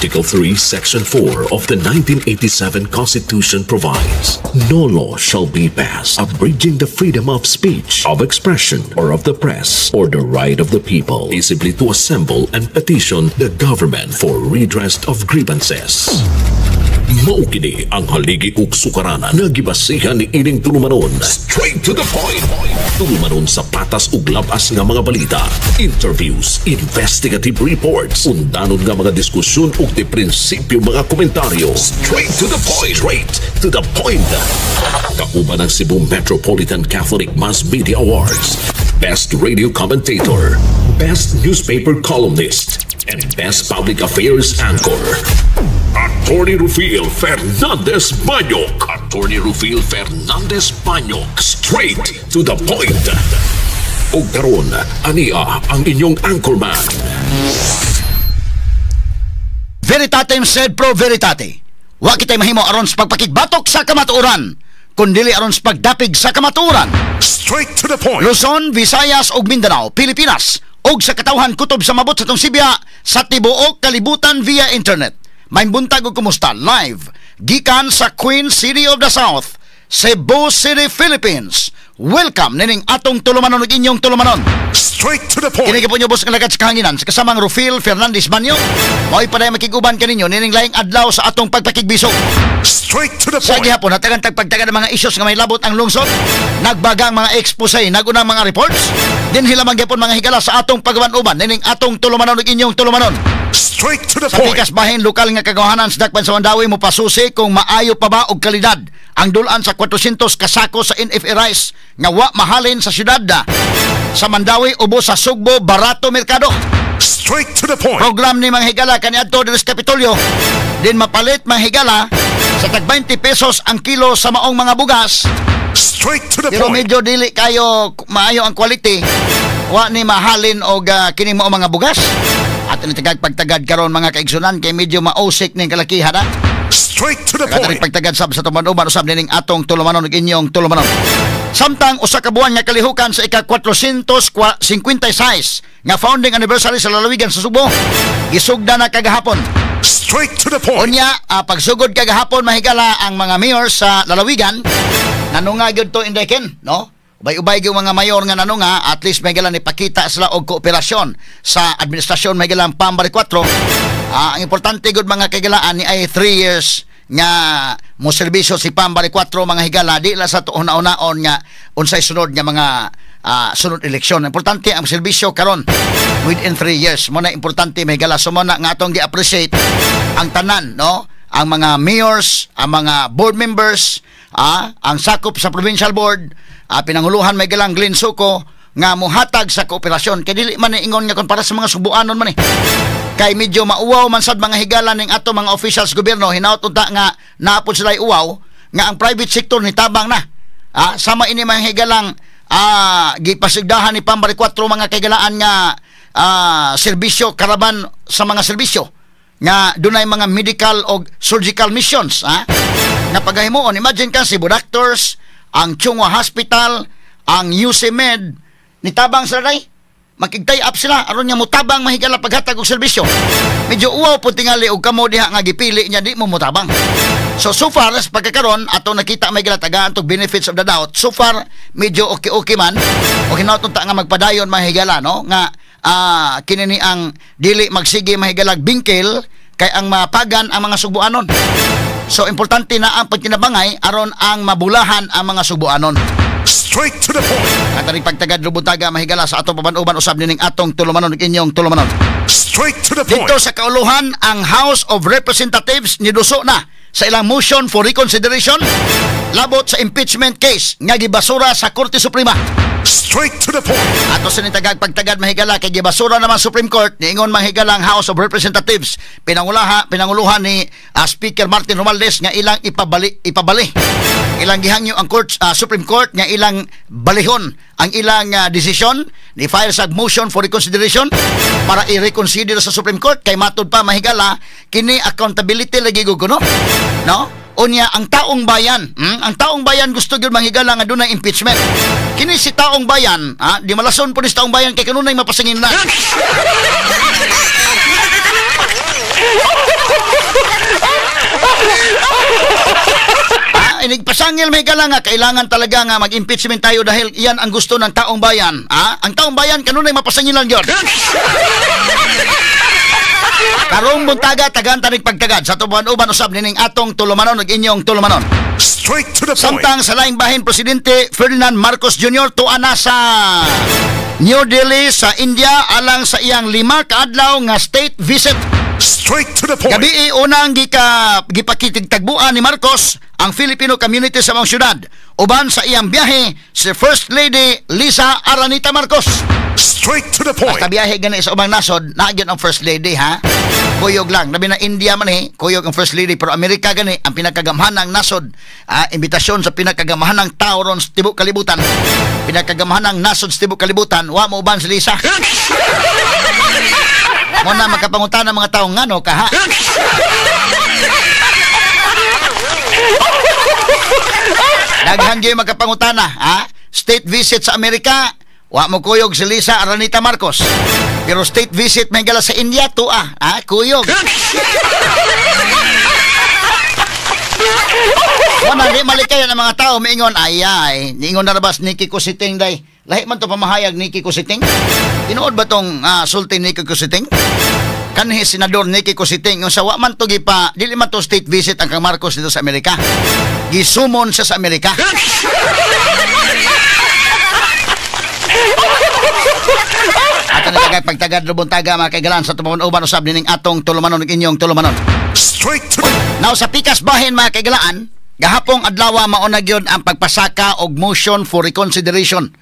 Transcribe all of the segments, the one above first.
Article 3, Section 4 of the 1987 Constitution provides, "No law shall be passed abridging the freedom of speech, of expression, or of the press, or the right of the people peaceably to assemble and petition the government for redress of grievances." Mao kini ang haligi ug sukaranan nga gibasihan ni ining tulumanon. Straight to the point. Tulumanon sa patas ug labas nga mga balita, interviews, investigative reports, undanon nga mga diskusyon ug di prinsipyo mga komentaryo. Straight to the point. Straight to the point. Kauban ang Cebu Metropolitan Catholic Mass Media Awards, Best Radio Commentator, Best Newspaper Columnist, and Best Public Affairs Anchor. Attorney Rufil Fernandez Banyok. Attorney Rufil Fernandez Banyok. Straight to the point. Ug karon, ania ang inyong anchorman. Veritatem sed pro veritate. Wa kitay mahimo aron sa pagpakigbatok sa kamatuoran, kundili aron sa pagdapig sa kamatuoran. Straight to the point. Luzon, Visayas ug Mindanao, Pilipinas ug sa katawhan kutob sa mabot sa atong sibya sa tibuok kalibutan via internet. Maayong buntag ug kumusta, live gikan sa Queen City of the South, Cebu City, Philippines. Welcome nining atong tulumanon ug inyong tulumanon. Straight to the point. Kini po bus nga lagat sa kahanginan sa kasamang Rufil Fernandez Banyo. Mao'y paday makig-uban kaninyo nining laing adlaw sa atong pagpakigbisog. Straight to the Sa point. gihapon, hatagan tagpagtaga ng mga issues nga may labot ang lungsod, nagbagang mga expose, nagunang mga reports, dinhi lamang gyapon, mga higala, sa atong pagaban-uban nining atong tulumanon ug inyong tulumanon. Straight to the Sa point. pikas bahin, lokal nga kagawahanan sa Dakpan sa Mandaue mo pasusi kung maayo pa ba og kalidad ang dulan sa 400 kasako sa NFA rice nga wa mahalin sa syudad sa Mandaue ubos sa Sugbo Barato Merkado. Straight to the point. Program ni mga higala kaniadto diri sa Kapitolyo din mapalit, mga higala, sa tag 20 pesos ang kilo sa maong mga bugas. Straight to the Pero point. medyo dili kayo maayo ang quality. Wa ni mahalin og kining mao mga bugas. At ni tagag pagtagad karon, mga kaigsunan, kay medyo mausik ning kalakihan ha. Straight to the Kataring point. pagtagad sab sa tuman-uban usab nining atong tulumanon ug inyong tulumanon. Samtang usa ka buwan nga kalihukan sa ika-456 nga founding anniversary sa lalawigan sa Subo, gisugda na kagahapon. Straight to the point. Unya, pagsugod kagahapon, mahigala, ang mga mayor sa lalawigan nanunga gyud to indeken, no? Ubay-ubay gyud mga mayor nga nanunga, at least, mahigala, ni pakita sila og kooperasyon sa administrasyon, mahigala, Pam Baricuatro. Ang importante gud, mga kaigalaan, ni ay 3 years nga mo serbisyo si Pam Baricuatro, mga higala, di lang sa tuon-unaon nga unsay sunod nga mga sunod eleksyon. Importante ang serbisyo karon within 3 years. Mo na importante, mahigala. So mo na nga atong gi-appreciate ang tanan, no? Ang mga mayors, ang mga board members, ang sakop sa provincial board, pinanguluhan may galang Glenn Suco nga muhatag sa kooperasyon kay dili man ni ingon nga kon para sa mga Subuanon man eh. Kay medyo mauwaw man sad, mga higala, ning ato mga officials gobyerno, hinaut unta nga naapod sila uwaw nga ang private sector ni tabang na. Sama ini, mga higalang, gipasigdahan ni Pam Baricuatro, mga kaigalaan, nga serbisyo karaban sa mga serbisyo nga dunay mga medical o surgical missions nga pagahimuon. Imagine ka, Cebu Doctors, ang Chong Hua Hospital, ang UC Med, nitabang sila day, makig-tie up sila aron nga mutabang, mahigala, paghatag og serbisyo. Medyo uwaw po tingali og kamo diha nga gipili niya di mo mutabang. So so far sa pagkakaron ato nakita, may tagaan tog benefits of the doubt. So far medyo okay-okay man o hinaut ta nga magpadayon, mahigala, no, nga kini ni ang dili magsige, mahigalag, bingkil kay ang mapagan ang mga Subuanon. So importante na ang pagkinabangay aron ang mabulahan ang mga Subuanon. Straight to the point. At ang pagtagad lubutaga, mahigala, sa atong paban-uban usab nining atong tulumanon ug inyong tulumanon. Straight to the point. Dito sa kauluhan, ang House of Representatives niduso na sa ilang motion for reconsideration labot sa impeachment case nga gibasura sa Korte Suprema. Straight to the point. Ato sa nitagag pagtagad, mahigala, kay gibasura naman Supreme Court, niingon, mahigala, ang House of Representatives pinanguluhan ni Speaker Martin Romualdez nga ilang ipabali ipabali ilang gihangyo ang court, Supreme Court nga ilang balihon ang ilang desisyon. Ni file sa motion for reconsideration para i-reconsider sa Supreme Court kay matud pa, mahigala, kini accountability lagi kuno, no? Unya ang taong bayan, Ang taong bayan gusto gyud, manghigala, nga dunay impeachment. Kini si taong bayan, di malason po ni sa taong bayan kay kanunay mapasingin na. Inigpasangil may gala nga kailangan talaga nga mag-impeachment tayo dahil iyan ang gusto ng taong bayan. Ang taong bayan kanunay mapasangilan gyud. Karong buntaga tagan tanig pagtagad sa tuban-uban usab nining atong tulumanon ug inyong tulumanon. Straight to the point. Samtang sa laing bahin, Presidente Ferdinand Marcos Jr. tuwa na sa New Delhi sa India alang sa iyang 5 ka adlaw nga state visit. Straight to the point. Gabi unang gipakitigtagbuan ni Marcos ang Filipino community sa mga syudad. Uban sa iyang biyahe si First Lady Lisa Aranita Marcos. Straight to the point. Basta biyahe gani sa ubang nasod, naa gyud ang First Lady ha. Kuyog lang, labi na India man eh, kuyog ang First Lady, pero Amerika gani ang pinakagamhanang nasod, imbitasyon sa pinakagamhanang tao ron sa tibok kalibutan. Pinakagamhanang nasod sa tibok kalibutan, wa mo uban si Lisa. Muna makapangutan ng mga tao ngano ka ha. Daghan gyud makapangutana ha. State visit sa Amerika, wa mo kuyog si Lisa Aranita Marcos. Pero state visit may gala sa India tuwa, ha, kuyog. Muna di malikayan ang mga tao miingon ay ay, niingon na rabas Nikki Kusiting day. Lahi man to pamahayag Nikki Kusiting. Tinuod ba tong sulti Nikki Kusiting? Kanhi Senador Nikki Kusiting yung sa wa man to gipa, dili man to state visit ang kang Marcos dito sa Amerika. Gisumon siya sa Amerika. Ato na tagay pagtagad lubong taga mga kaigalan sa tumawan-uban usab nining atong tulumanon ug inyong tulumanon. Straight to Now sa pikas bahin mga kaigalaan, gahapong adlaw mauna gyud ang pagpasaka og motion for reconsideration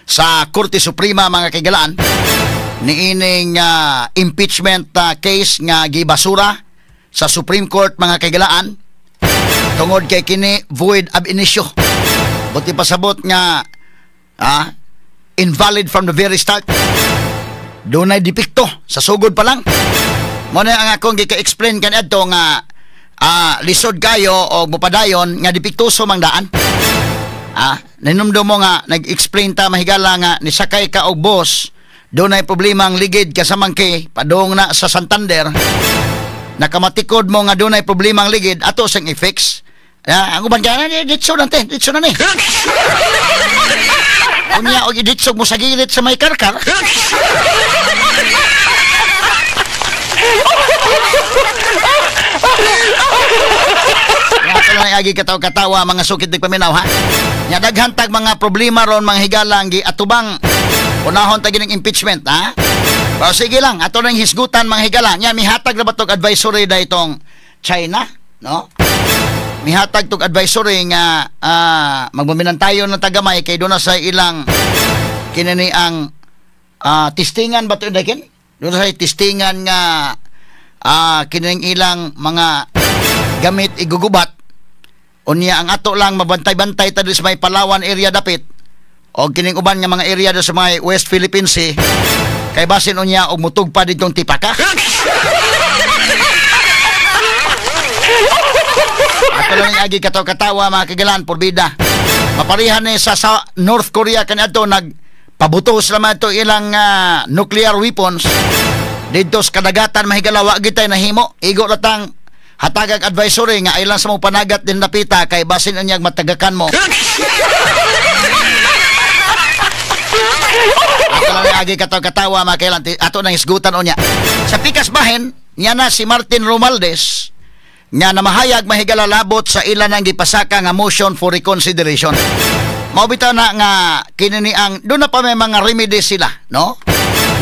sa Korte Suprema mga kaigalaan niining impeachment case nga gibasura sa Supreme Court mga kaigalaan tungod kay kini void ab initio. Buti pasabot nga invalid from the very start. Dunay depekto sa sugod pa lang. Mo na ang akong gika-explain kaniadto nga lisod kayo o mupadayon nga depektuso mang daan. Ninumdum mo nga nag-explain ta mahigala nga nisakay ka og bus, dunay problema ang ligid kasamang kay padung na sa Santander. Nakamatikod mo nga dunay problema ang ligid ato sing i-fix. Ang uban kay ditso na te, ditso na ni. Unya og iditsog mo sa gilid sa may karkar. Ato lang agi katawa-katawa mga sukit di paminaw ha. Nya daghan tag mga problema ron mga higalang giatubang unahon ta gining impeachment ha. Pero sige lang, ato nang hisgutan mga higala. Nya mihatag na ba tog advisory da itong China, no? Mihatag tog advisory nga magmaminan tayo ng tagamay kay doon na sa ilang kinini ang testingan ba to dakin? Doon sa testingan nga kining ilang mga gamit igugubat. Unya ang ato lang mabantay-bantay ta sa may Palawan area dapit o kining uban nga mga area do sa may West Philippine Sea kay basin unya og mutug pa didtong tipaka. Ato lang ang agi katawa-katawa mga kagalan porbida. Maparihan ni sa North Korea kaniadto nagpabuto sila man ito ilang nuclear weapons didto sa kadagatan mahigala wa gitay nahimo. Igo ratang hatagag advisory nga ilang sa mo panagat din napita kay basin unyag matagakan mo. Ato lang ang agi katawa-katawa mga kailan ato nang hisgutan unya. Sa pikas bahin niya na si Martin Romualdez nga namahayag mahigala labot sa ilan ang gipasaka nga motion for reconsideration. Mao bitaw na nga kini ang doon na pa may mga remedies sila, no?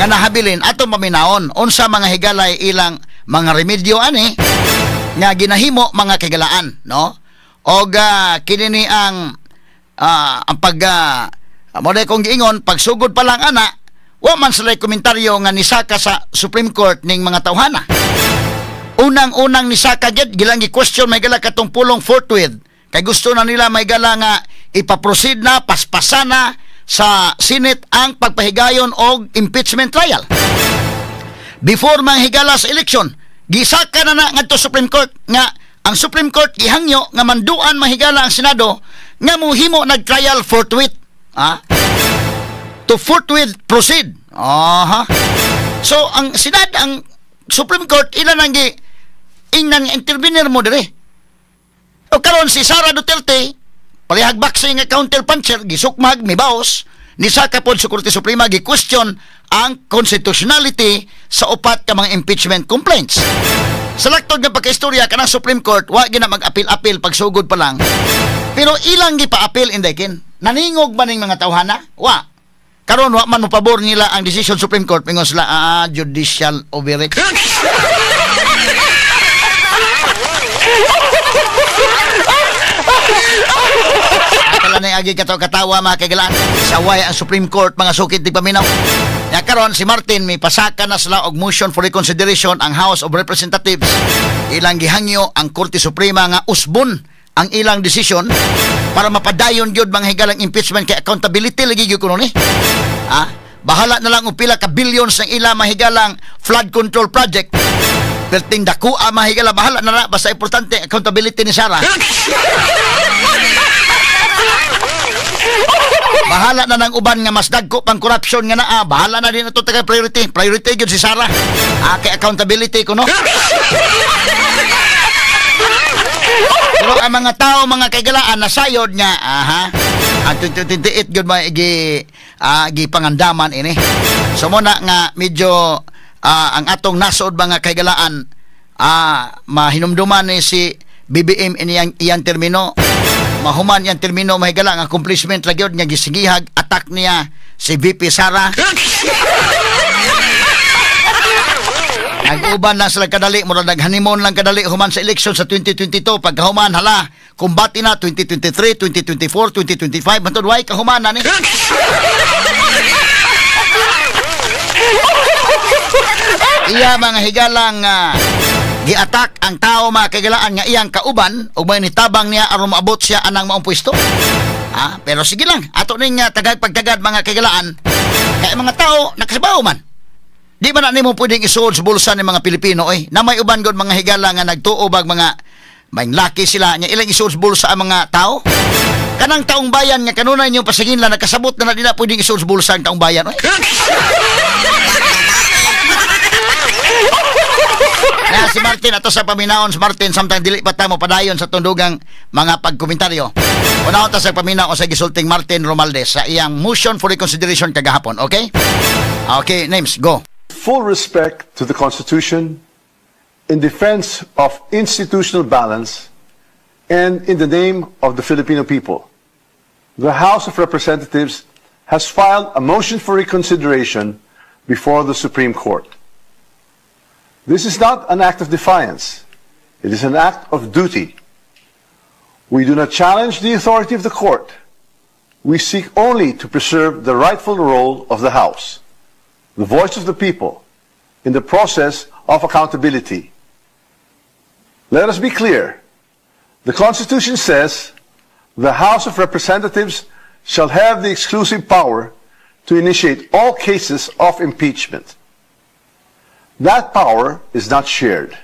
Nga nahabilin atong paminawon unsa mga higalay ilang mga remedyo ani nga ginahimo mga kigalaan, no? Og kini ang pag mo na kong giingon pagsugod pa lang ana wa man sila komentaryo nga nisaka sa Supreme Court ning mga tawhana. Unang-unang nisaka gyud gilang gi-question may gala katong pulong forthwith kay gusto na nila may gala nga ipaproceed na paspasan na sa Senate ang pagpahigayon og impeachment trial. Before manghigala sa eleksyon, gisaka na na ngadto Supreme Court nga ang Supreme Court gihangyo nga manduan mahigala ang Senado nga mohimo nag-trial forthwith. To forthwith proceed. Aha. So ang Senado, ang Supreme Court ilan ang ingnan nga intervener mo dire. O karon si Sara Duterte, parehag boxing nga counter puncher, gisukmag, mibaos, nisaka pod sa Korte Suprema, gi-question ang constitutionality sa upat ka mga impeachment complaints. Sa laktod nga pagkaistorya, kanang Supreme Court, wa gina mag-apil-apil pagsugod pa lang. Pero ilang gipa-apil, Inday Ken? Naningog ba ning mga tawhana? Wa. Karon wa man mopabor nila ang decision Supreme Court, mingon sila, judicial overreach. Akala na agi katawa mga kaigalaan. Saway ang Supreme Court, mga sukit di paminaw. Ya karon si Martin may pasaka na sila og motion for reconsideration ang House of Representatives. Ilang gihangyo ang Korte Suprema nga usbon ang ilang desisyon para mapadayon gyud mga higalang impeachment kay accountability lagi gyud kuno ni. Ah, bahala na lang og pila ka billions ang ilang mahigalang flood control project. Perting dako ang mahigala, bahala na ra, basta importante accountability ni Sara. Bahala na ng uban nga mas dagko pang corruption nga naa, bahala na din ato taga priority. Priority gyud si Sara. Ah, kay accountability kuno. Pero ang mga tao, mga kaigalaan, nasayod nga, aha, ang 2028 gyud may gipangandaman ini. So muna nga medyo ang atong nasod mga kaigalaan, mahinumduman ni si BBM iniyang iyang termino, mahuman iyang termino mahigala ang accomplishment la gyud nga gisigihag attack niya si VP Sara. Nag-uban lang sila kadali, mura nag-honeymoon lang kadali human sa election sa 2022. Pagkahuman, hala, kumbati na 2023, 2024, 2025, matod way kahuman na ni. Iya mga higalang giatak ang tao mga kaigalaan nga iyang kauban ug may nitabang niya aron moabot siya anang maong pwesto. Ah, pero sige lang, ato ning tagag pagtagad mga kaigalaan kay mga tao nakasabaw man. Di ba na nimo pwedeng isuod sa bulsa ni mga Pilipino oy? Na may uban gud mga higala nga nagtuo bag mga may laki sila nya ilang isuod sa bulsa ang mga tao? Kanang taong bayan nga kanunay niyo pasagin lang nakasabot na na di na pwedeng isuod sa bulsa ang taong bayan oy. Na si Martin ato sa paminaon si Martin samtang dili pa ta mo padayon sa tundugang mga pagkomentaryo. Unahon ta sa paminaw sa gisulting Martin Romualdez sa iyang motion for reconsideration kagahapon, okay? Okay, names, go. Full respect to the Constitution, in defense of institutional balance, and in the name of the Filipino people, the House of Representatives has filed a motion for reconsideration before the Supreme Court. This is not an act of defiance. It is an act of duty. We do not challenge the authority of the court. We seek only to preserve the rightful role of the House, the voice of the people, in the process of accountability. Let us be clear. The Constitution says the House of Representatives shall have the exclusive power to initiate all cases of impeachment. That power is not shared,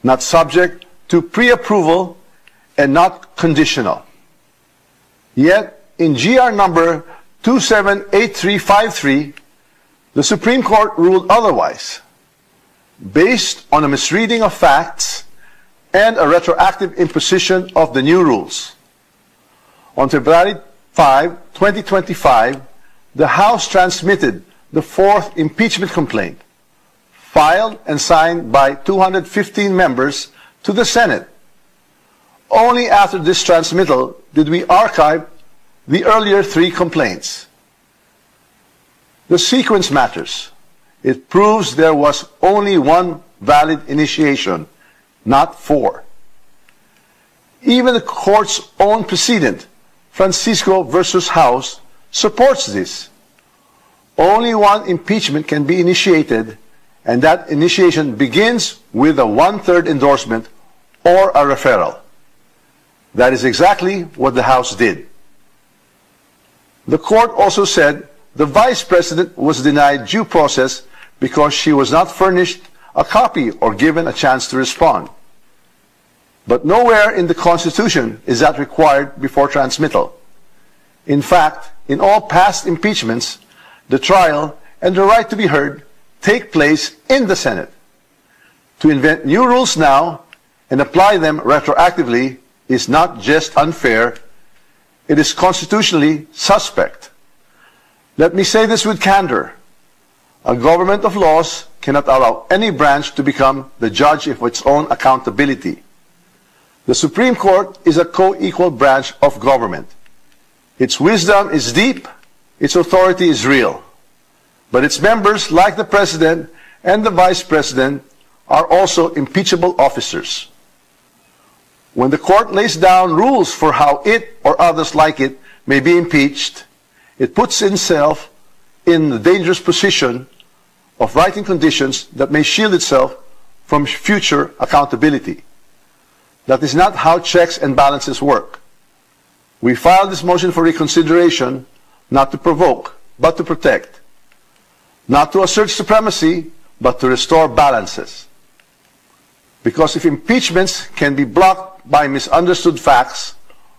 not subject to pre-approval, and not conditional. Yet, in GR number 278353, the Supreme Court ruled otherwise, based on a misreading of facts and a retroactive imposition of the new rules. On February 5, 2025, the House transmitted the fourth impeachment complaint, filed and signed by 215 members to the Senate. Only after this transmittal did we archive the earlier three complaints. The sequence matters. It proves there was only one valid initiation, not four. Even the court's own precedent, Francisco versus House, supports this. Only one impeachment can be initiated, and that initiation begins with a one-third endorsement or a referral. That is exactly what the House did. The court also said the vice president was denied due process because she was not furnished a copy or given a chance to respond. But nowhere in the Constitution is that required before transmittal. In fact, in all past impeachments, the trial and the right to be heard take place in the Senate. To invent new rules now and apply them retroactively is not just unfair, it is constitutionally suspect. Let me say this with candor. A government of laws cannot allow any branch to become the judge of its own accountability. The Supreme Court is a co-equal branch of government. Its wisdom is deep, its authority is real. But its members, like the President and the Vice President, are also impeachable officers. When the court lays down rules for how it or others like it may be impeached, it puts itself in the dangerous position of writing conditions that may shield itself from future accountability. That is not how checks and balances work. We filed this motion for reconsideration not to provoke, but to protect. Not to assert supremacy, but to restore balances. Because if impeachments can be blocked by misunderstood facts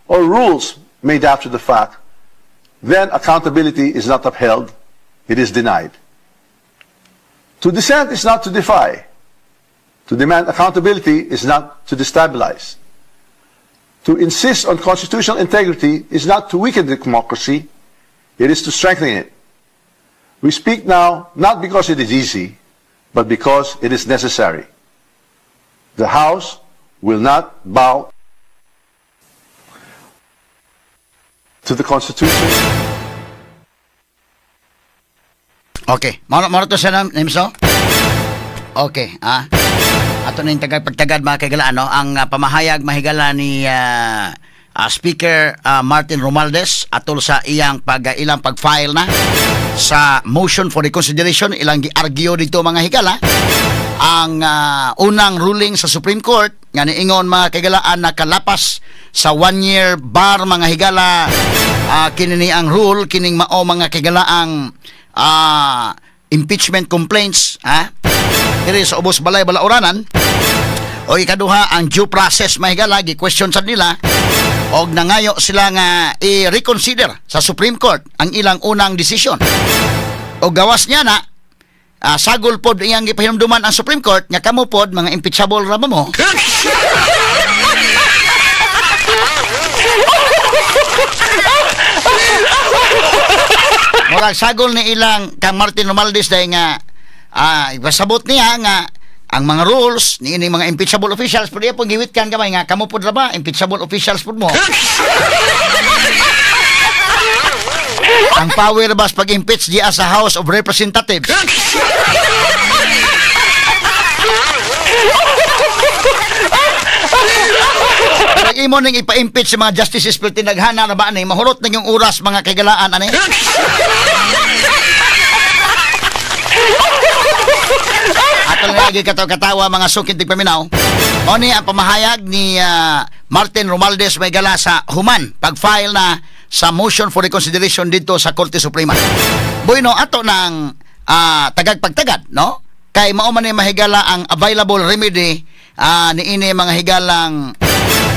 or rules made after the fact, then accountability is not upheld, it is denied. To dissent is not to defy. To demand accountability is not to destabilize. To insist on constitutional integrity is not to weaken democracy, it is to strengthen it. We speak now not because it is easy, but because it is necessary. The House will not bow to the Constitution. Okay. Mao to siya Nimso? Okay, ah. Ato na yung pagtagad mga kaigalaan, no? Ang pamahayag mahigala ni Speaker Martin Romualdez atol sa iyang ilang pag-file na sa motion for reconsideration, ilang gi-argue dito mga higala ang unang ruling sa Supreme Court nga niingon mga kaigalaan nakalapas sa 1 year bar mga higala, kini ang rule kining mao mga kaigalaang impeachment complaints ha diri sa ubos balay balauranan. O ikaduha, ang due process mahigala gi-question sad nila og nangayo sila nga i-reconsider sa Supreme Court ang ilang unang desisyon. O gawas niya na sagol pod iyang gipahinumduman ang Supreme Court nga kamo pod mga impeachable ra ba mo. Murag sagol ni ilang kang Martin Romualdez dahil nga ipasabot niya nga ang mga rules ni ini mga impeachable officials, pero pong giwitkan gamay nga kamo pod ra ba impeachable officials pod mo. Ang power bas pag-impeach diya sa House of Representatives. Pag imo ning ipa-impeach sa mga justices pero tinaghana na ba ani mahurot na yung oras mga kaigalaan ani. Ato na lagi katawa mga sukin tigpaminaw. O ni ang pamahayag ni Martin Romualdez may gala sa human pag-file na sa motion for reconsideration dito sa Korte Suprema. Bueno, ato ng tagagpagtagad, no? Kay mao man ni mahigala ang available remedy niini mga higalang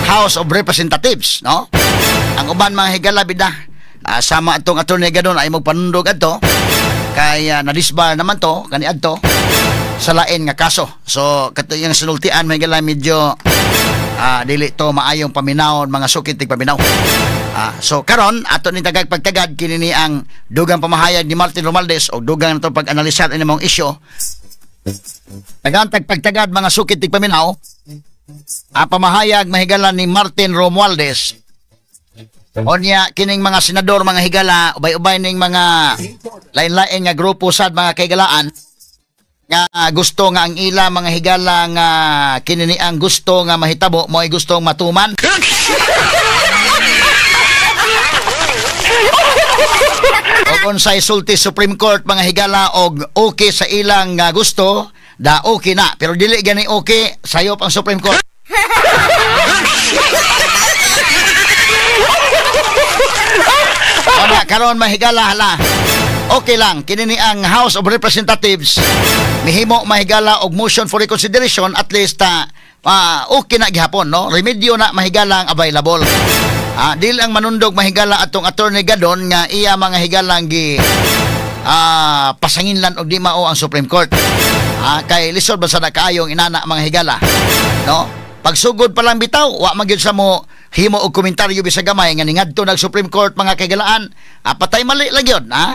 House of Representatives, no? Ang uban mga higala bida sama atong attorney gadon ay magpanundog adto kay na-disbar naman to kani adto sa lain nga kaso. So kato yung sinultian mga higala medyo dili to maayong paminawon mga sukit tig paminaw. So karon ato ni tagagpagtagad kini ni ang dugang pamahayag ni Martin Romualdez o dugang nato pag-analisar ini mong isyu. Tagantag pagtagad mga sukit tig paminaw ang pamahayag mahigala ni Martin Romualdez. Onya kining mga senador mga higala ubay-ubay ning mga lain-lain nga grupo sad mga kaigalaan nga gusto nga ang ila mga higala nga kini ni ang gusto nga mahitabo mo'y gustong matuman. Og unsay sulti Supreme Court mga higala og okay sa ilang gusto da okay na, pero dili gani okay sayop ang Supreme Court. Ona karon mahigala hala. Okay lang kini ni ang House of Representatives mihimo mahigala og motion for reconsideration, at least okay na gihapon, no? Remedyo na mahigala ang available. Dili ang manundog mahigala atong attorney gadon nga iya mga higalang gi pasanginlan og di mao ang Supreme Court. Kay lisod ba sa kaayong inana mga higala, no? Pagsugod pa lang bitaw wa man gyud sa mo himo og komentaryo bisag gamay nga ningadto nag Supreme Court, mga kaigalaan, patay mali lang yun, ha?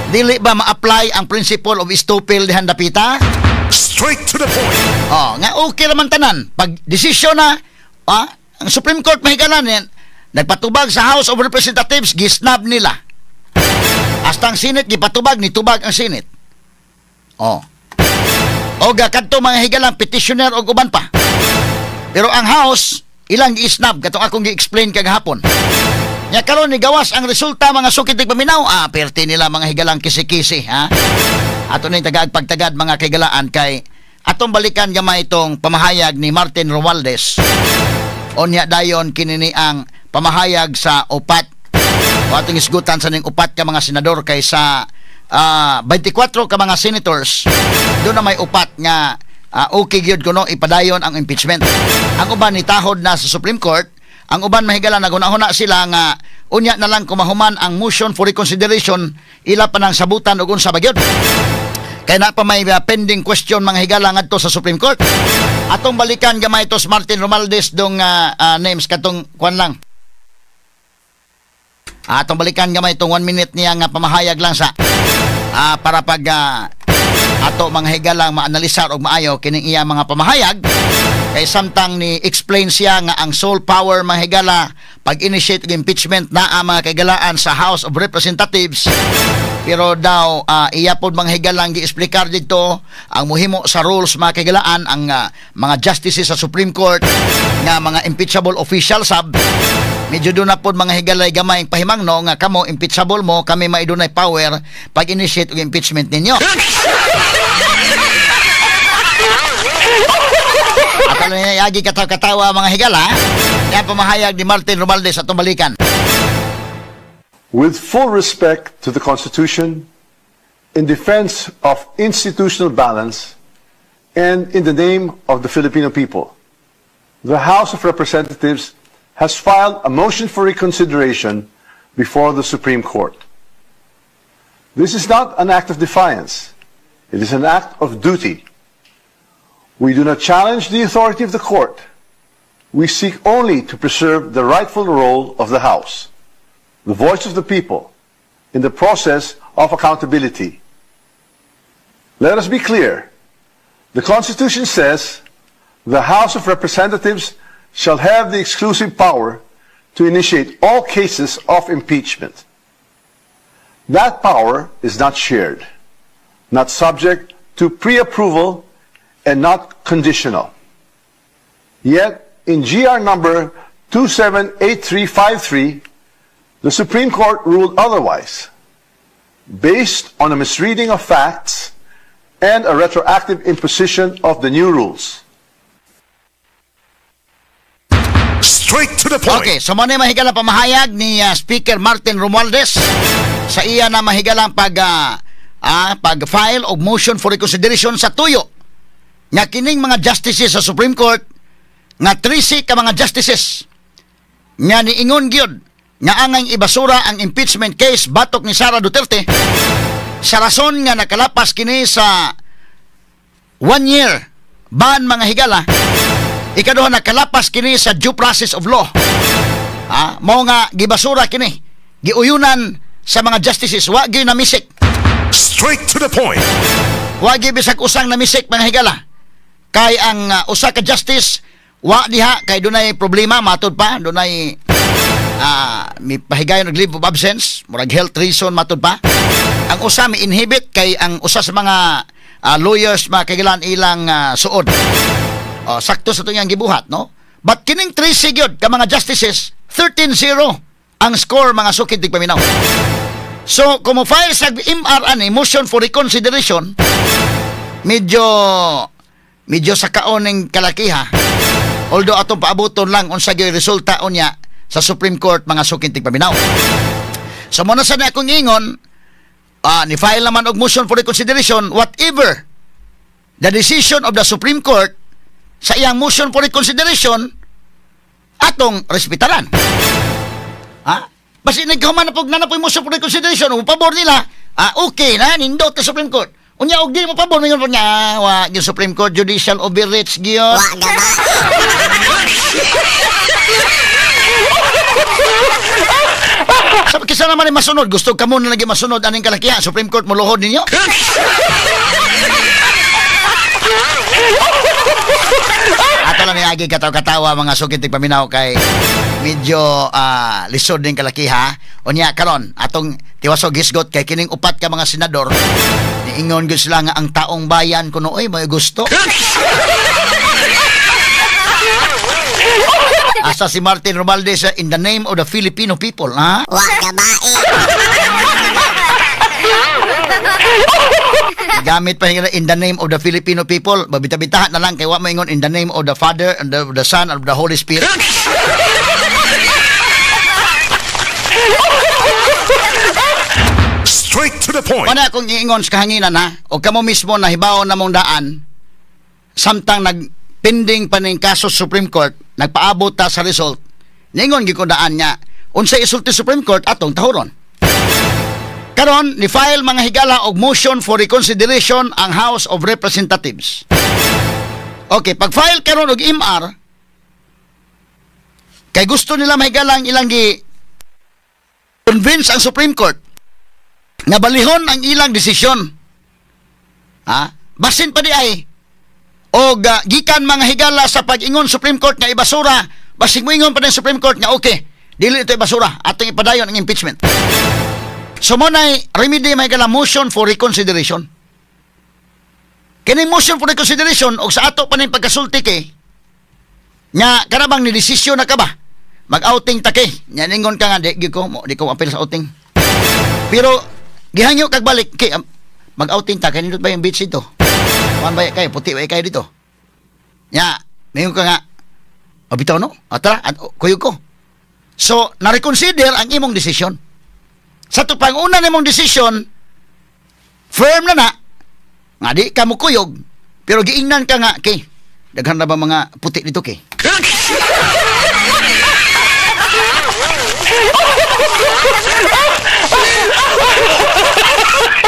Dili ba ma-apply ang principle of estoppel dihan dapita? Straight to the point. Oh, nga okay raman tanan. Pag desisyon na, ang Supreme Court, mahigalan yan, nagpatubag sa House of Representatives, gisnab nila. Hasta ang Senate gipatubag, nitubag ang Senate. Oh. O kadto mga higalang petitioner og uban pa. Pero ang House ilang gi-snub katong akong gi-explain kagahapon. Nya karon ni gawas ang resulta, mga sukit paminaw, perti nila mga higalang kisi-kisi, ha. Ato ning tagaag pagtagad, mga kaigalaan, kay atong balikan gamay itong pamahayag ni Martin Romualdez. Unya dayon kini ang pamahayag sa upat o atong isgutan sa ning upat ka mga senador kay sa 24 ka mga senators doon na may upat nga okay gyud kuno ipadayon ang impeachment. Ang uban ni tahod na sa Supreme Court, ang uban, mahigala, naghuna-huna sila nga unya na lang kumahuman ang motion for reconsideration, ila pa nang sabutan og unsa ba gyud. Kay na pa may pending question, mga higala, ngadto sa Supreme Court. Atong balikan gamay tos Martin Romualdez dong names katong kwan lang. Atong balikan gamay itong 1 minute niya nga pamahayag lang sa para pag ato, mga higalang, maanalisar og maayo kining iya mga pamahayag kay samtang ni explain siya nga ang sole power, mga higala, pag-initiate og impeachment naa, mga kaigalaan, sa House of Representatives, pero daw iya pod, mga higalang, gi-explicar dito ang muhimo sa rules, mga kaigalaan, ang mga justices sa Supreme Court nga mga impeachable official sab. Medyo doon na pod, mga higalay, gamay pahimangno nga kamo impeachable mo, kami maidunay power pag-initiate og impeachment ninyo. Ato na yagi katawa-katawa, mga higala. Yan pamahayag ni Martin Romualdez, atong balikan. With full respect to the Constitution, in defense of institutional balance, and in the name of the Filipino people, the House of Representatives has filed a motion for reconsideration before the Supreme Court. This is not an act of defiance. It is an act of duty. We do not challenge the authority of the court. We seek only to preserve the rightful role of the House, the voice of the people, in the process of accountability. Let us be clear. The Constitution says the House of Representatives shall have the exclusive power to initiate all cases of impeachment. That power is not shared, not subject to pre-approval, and not conditional. Yet, in GR number 278353, the Supreme Court ruled otherwise, based on a misreading of facts and a retroactive imposition of the new rules. Straight to the point. Okay, so mo ni mahigalang pamahayag ni Speaker Martin Romualdez sa iya na mahigalang pag-file og motion for reconsideration sa tuyo nga kining mga justices sa Supreme Court nga 13 ka mga justices nga niingon gyud nga angay ibasura ang impeachment case batok ni Sara Duterte sa rason nga nakalapas kini sa 1 year ban, mga higala. Ikaduha, nakalapas kini sa due process of law. Mao nga gibasura kini, giuyunan sa mga justices, wa gyud namisik. Straight to the point. Wa gyud bisag usang namisik, mga higala, kay ang usa ka justice wa diha kay dunay problema, matud pa dunay mi pahigayon og leave of absence, murag health reason matud pa. Ang usa mi inhibit kay ang usa sa mga lawyers, mga kagilan, ilang suod. Oh, sakto sa itong gibuhat, no? But kining 3 gyud ka mga justices, 13-0 ang score, mga sukid tigpaminaw. So, kung mo file sa MR ani motion for reconsideration, medyo medyo sa kaoning kalakiha. Although atong paabuton lang unsa gyud resulta unya sa Supreme Court, mga sukid tigpaminaw. So mo na sa akong ingon, ni file naman og motion for reconsideration, whatever the decision of the Supreme Court sa iyang motion for reconsideration, atong respetaran. Ha? Basta nagkahuman na pag na po motion for reconsideration, mo pabor nila, okay na, nindot ka Supreme Court. Unya, og di mo pabor, mingon po niya, wa, yung Supreme Court judicial overreach, gyud. Wa gaba. Sabi kisa naman ay masunod, gusto kamo na lagi masunod aning kalakihan, Supreme Court muluhod ninyo. Ato lang niagi kataw-katawa mga sukit paminaw kay medyo lisod ning kalakiha. Unya karon atong tiwasog hisgot kay kining upat ka mga senador niingon gyud sila nga ang taong bayan kuno oy may gusto. Asa si Martin Romualdez in the name of the Filipino people, ha? Wa ka bae. Gamit pa nga in the name of the Filipino people, babita-bitahan na lang kay wa moingon in the name of the Father and of the Son and of the Holy Spirit. Straight to the point. Wala akong iingon sa kahanginan, ha? O kamo mismo nahibaw na mong daan, samtang nagpending pa ning kaso Supreme Court, nagpaabot ta sa result, niingon gyud ko daan nga unsay isulti Supreme Court atong tahuron. Karon ni-file mga higala og motion for reconsideration ang House of Representatives. Okay, pag-file karon og MR, kay gusto nila mahigala ang ilang gi convince ang Supreme Court nga balihon ang ilang desisyon. Ha? Basin pa di ay og gikan mga higala sa pag-ingon Supreme Court nga ibasura, basig moingon pa din Supreme Court nga okay, dili ito ibasura, atong ipadayon ang impeachment. So mo nay remedy may gala motion for reconsideration. Kini motion for reconsideration og sa ato pa ning pagkasulti kay nya kana bang ni desisyon na ka ba? Mag-outing ta kay. Nya ningon ka nga di gyud ko mo, di ko apil sa outing. Pero gihangyo kag balik kay mag-outing ta kay nindot ba yung beach dito? Kuan ba kay puti ba kay dito? Nya ningon ka nga bitaw no? Atara, kuyog ko. So na-reconsider ang imong desisyon. Sa to pang-una nimong desisyon, firm na na, nga di ka mukuyog, pero giingnan ka nga, kay, daghan na ba mga puti dito, kay?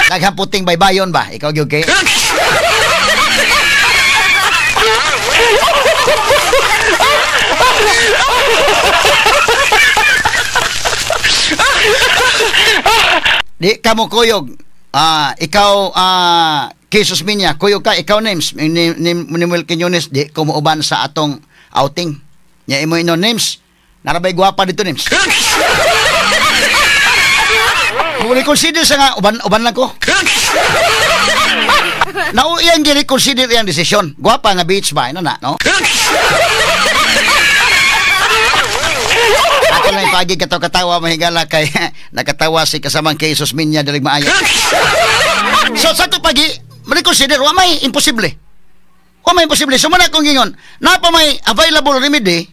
Daghan puting baybayon ba? Ikaw gyud, kay? Di ka mo kuyog. Ikaw, Kay Susminya, kuyog ka, ikaw names. Ni Nemuel Quiñones, di ko muuban sa atong outing. Nya imo ino names. Narabay gwapa dito names. Kung reconsider sa nga, uban lang ko. Nauiyang gi-reconsider iyang desisyon. Gwapa nga beach ba? Ino na, no? Ako lang ipagi katawa-katawa mahigala kay nakatawa si kasamang kay Susminya diri maayo. So sa to pagi reconsider wa may imposible. Wa may imposible. So man akong gingon, na pa may available remedy,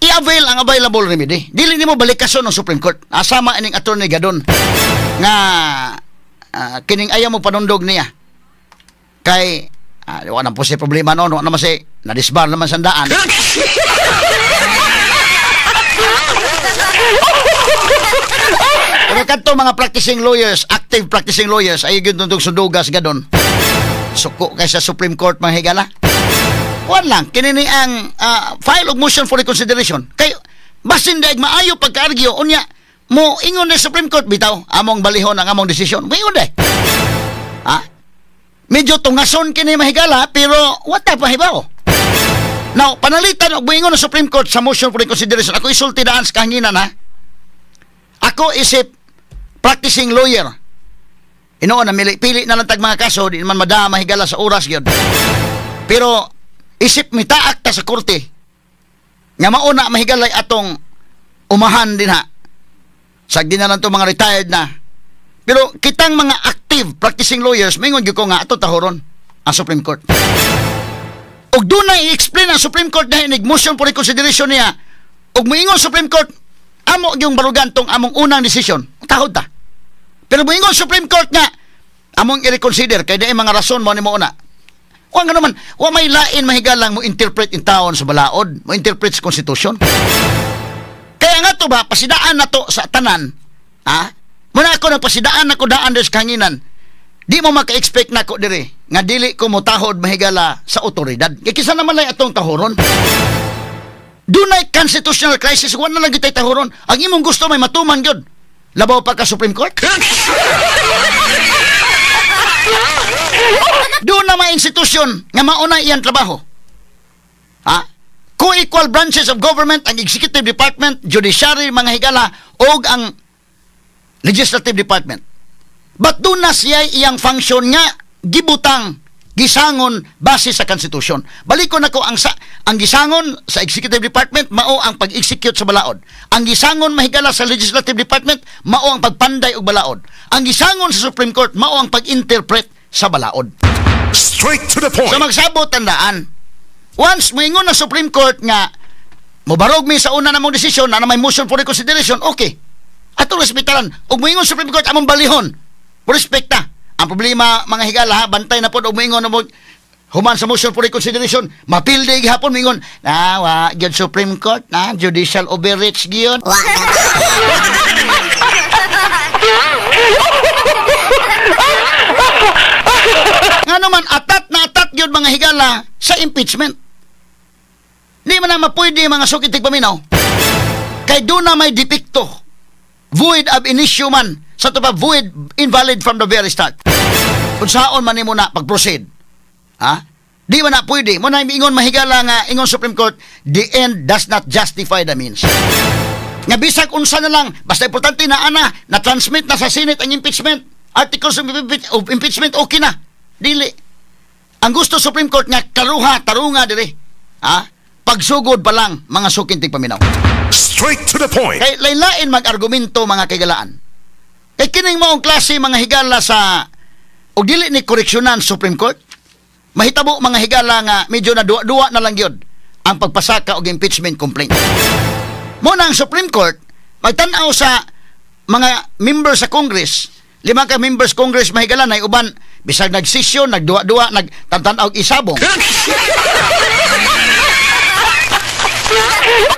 i-avail ang available remedy. Dili nimo balikason ng Supreme Court. Asama ining Attorney Gadon nga kining ayaw mo panundog niya. Kay wa na po si problema noon, wa naman si na-disbar naman sandaan. Pero kadto mga practicing lawyers, active practicing lawyers, ay gyud tuntog sundugas gadon. Suko kay sa Supreme Court mga higala. Kuan lang kini ni ang file og motion for reconsideration. Kay basin daig maayo pagka-argue unya mo ingon ni Supreme Court bitaw among balihon ang among desisyon. Moingon day. Ha? Medyo tungason kini mahigala pero what pa hibaw. Now, panalitan og moingon ang Supreme Court sa motion for reconsideration. Ako isulti daan sa kahanginan ha. Ako isip practicing lawyer. Inoon na pili na lang tag mga kaso, di man madama higala sa oras gyud. Pero isip mitaak ta sa korte nga mauna mahigalay atong umahan din ha. Sagdi na lang to mga retired na. Pero kitang mga active practicing lawyers, mingon gyud ko nga ato tahoron ang Supreme Court. Og dunay i-explain ang Supreme Court dahil nag-motion for reconsideration niya. Og moingon Supreme Court, amo yung barugan tong among unang desisyon. Tahod ta. Pero moingon Supreme Court nga among i-reconsider kay dai mga rason mo ni mo una. Wa nga naman, wa may lain mahigalang mo interpret in taon sa balaod, mo interpret sa konstitusyon. Kaya nga to ba pasidaan na to sa tanan. Ha? Muna ako nagpasidaan ako daan des kanginan. Di mo maka-expect nako dire nga dili ko motahod mahigala sa otoridad. Kay kisa naman lay atong tahoron. Dunay constitutional crisis, wala na lang gitay tahuron. Ang imong gusto may matuman gyud. Labaw pa ka Supreme Court? Doon na may institusyon nga mauna iyang trabaho. Ha? Co-equal branches of government, ang executive department, judiciary, mga higala, og ang legislative department. But doon na siya iyang function nga gibutang, gisangon base sa konstitusyon. Balikon nako ang gisangon sa executive department mao ang pag-execute sa balaod. Ang gisangon mahigala sa legislative department mao ang pagpanday og balaod. Ang gisangon sa Supreme Court mao ang pag-interpret sa balaod. Straight to the point. So magsabot tandaan. Once moingon na Supreme Court nga mobarog mi sa una namong desisyon na may motion for reconsideration, okay. Ato respetaran. Ug moingon Supreme Court among balihon. Respekta. Ang problema mga higala, bantay na pod og moingon na mo human sa motion for reconsideration, mapildi gihapon moingon, na wa gyud Supreme Court na judicial overreach gyud. Ngano man atat na atat gyud mga higala sa impeachment. Di man na mapwede mga sukit tigpaminaw. Kay doon na may depekto. Void ab initio man. Sa ito pa, void, invalid from the very start. Kung saon man nimo na pag-proceed. Ha? Di man na pwede. Mo na ingon mahigala nga ingon Supreme Court, the end does not justify the means. Nga bisag unsa na lang, basta importante na ana, na-transmit na sa Senate ang impeachment. Articles of impeachment, okay na. Dili. Ang gusto Supreme Court nga karuha, tarunga diri. Ha? Pagsugod pa lang mga sukintig paminaw. Straight to the point. Kay lain-lain mag-argumento mga kaigalaan. Kay kining maong klase mga higala sa og dili ni koreksyonan Supreme Court, mahitabo mga higala nga medyo na duwa-duwa na lang gyud ang pagpasaka og impeachment complaint. Mo na ang Supreme Court magtan-aw sa mga member sa Congress, 5 ka members Congress mahigala na uban bisag nagsesyon, nagduwa-duwa, nagtantan-aw isabong.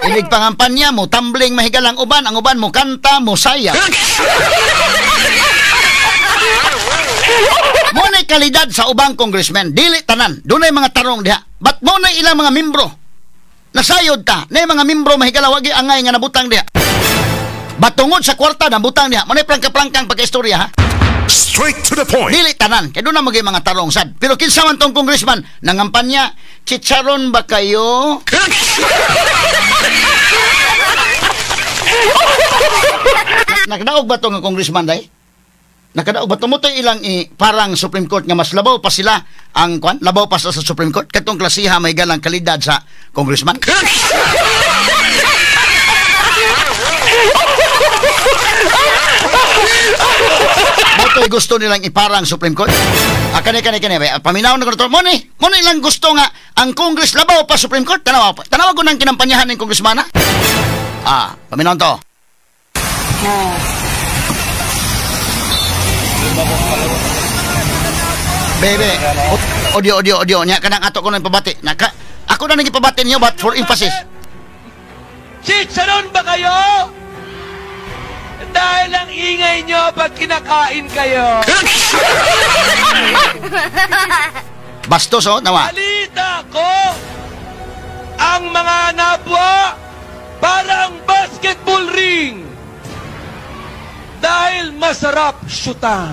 Inig pangampanya mo, tumbling mahigalang uban, ang uban mo kanta, mo saya. Mo na'y kalidad sa ubang congressman, dili tanan, dunay mga tarong diha. But mo na'y ilang mga membro. Nasayod ta, na'y mga membro mahigala wagi angay nga nabutang diha. But tungod sa kwarta nabutang diha, mo na'y prangka-prangkang pagkaistorya ha. Straight to the point. Dili tanan, kay doon na maging mga tarong sad. Pero kinsa man tong congressman, nangampanya, chicharon ba kayo? Nakadaog ba tong congressman day? Nakadaog ba tumutoy ilang parang Supreme Court nga mas labaw pa sila ang kwan? Labaw pa sila sa Supreme Court katong klasiha may galang kalidad sa congressman? Motoy gusto nilang iparang Supreme Court. Ah, kani paminaw na ko to. Mo ni ilang gusto nga ang Congress labaw pa Supreme Court. Tanawa pa. Tanawa ko nang kinampanyahan ng congressman ha. Ah, paminaw to. Bebe, audio nya kanang ato ko nang pabati. Naka ako na nagipabati niyo but for emphasis. Chicharon ba kayo? Dahil ang ingay nyo pag kinakain kayo. Bastos, oh, nawa. Balita ko, ang mga nabwa parang basketball ring. Dahil masarap syutan.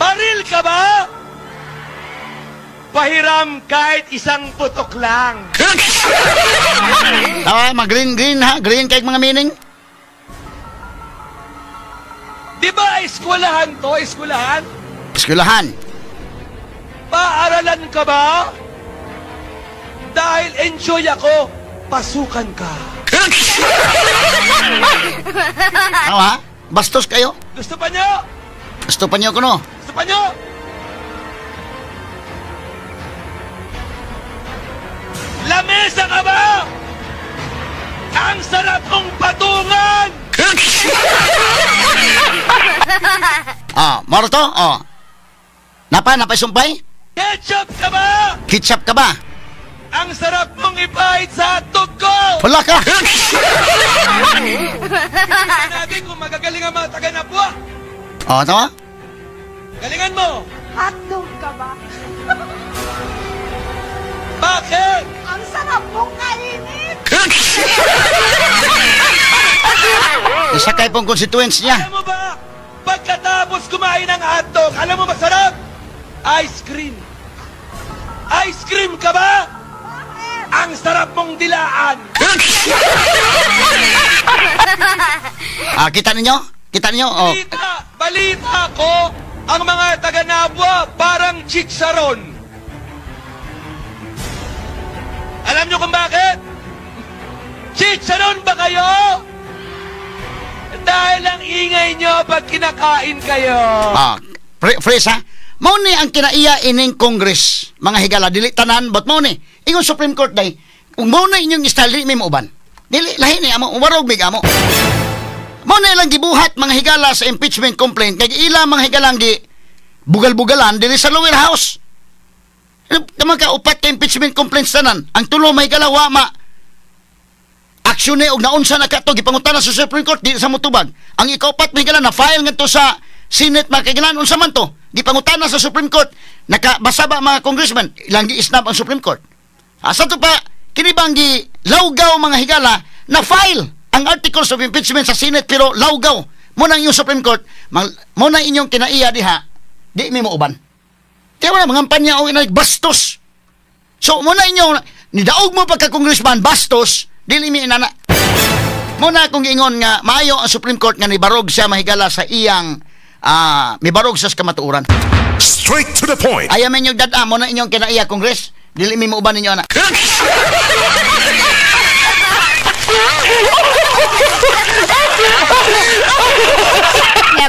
Baril ka ba? Pahiram kahit isang putok lang. Tawa, mag-green, green ha? Green kahit mga meaning? Di ba eskwelahan to? Eskwelahan? Eskwelahan. Paaralan ka ba? Dahil enjoy ako, pasukan ka. Tawa, bastos kayo? Gusto pa nyo? Gusto pa nyo kuno? Gusto pa nyo? Lamesa ka ba? Ang sarap mong patungan! Ah, moro to? Oh. Napa, napay sumpay? Ketchup ka ba? Ketchup ka ba? Ang sarap mong ipahit sa hotdog ko! Wala ka! Tingnan natin kung magagaling ang mga taga-Nabua. Oh, tawa? Galingan mo! Hotdog ka ba? Bakit? Ang sarap mong kainin! Isa kay pong constituents niya. Alam mo ba, pagkatapos kumain ng hotdog, alam mo masarap? Ice cream. Ice cream ka ba? Ang sarap mong dilaan. Ah, kita ninyo? Kita ninyo? Oh. Balita, balita ko, ang mga taga-Nabua parang chicharon. Alam nyo kung bakit? Chicharon ba kayo? Dahil ang ingay nyo pag kinakain kayo. Ah, fresh ha? Mao ni ang kinaiya ining Congress, mga higala, dili tanan, but mao ni ingon Supreme Court day, kung mao na inyong style, dili may mauban. Dili, lahi ni amo, uwarog mig amo. Mao na ilang gibuhat, mga higala, sa impeachment complaint, kay ila mga higalang gi bugal-bugalan dili sa lower house. Tama ka, upat ka impeachment complaints tanan. Ang tulo may higala, wa ma aksyon ni og naunsa na kato gipangutana sa Supreme Court di sa motubag. Ang ikaupat may higala na file ngadto sa Senate mga kagilan, unsa man to? Gipangutana sa Supreme Court, nakabasa ba mga congressman, ilang gi-snub ang Supreme Court. Asa to pa kini bang gi lawgaw mga higala na file ang articles of impeachment sa Senate pero lawgaw mo nang inyong Supreme Court, mo nang inyong kinaiya diha, di mi mo uban. Kaya wala mga kampanya o inay bastos. So mo na inyong nidaog mo pagka congressman bastos, dili mi inana. Mo na akong giingon nga maayo ang Supreme Court nga nibarog siya mahigala sa iyang mibarog sa kamatuoran. Straight to the point. Ayaw man yung dada mo na inyong kinaiya Congress, dili mi mo uban ninyo ana.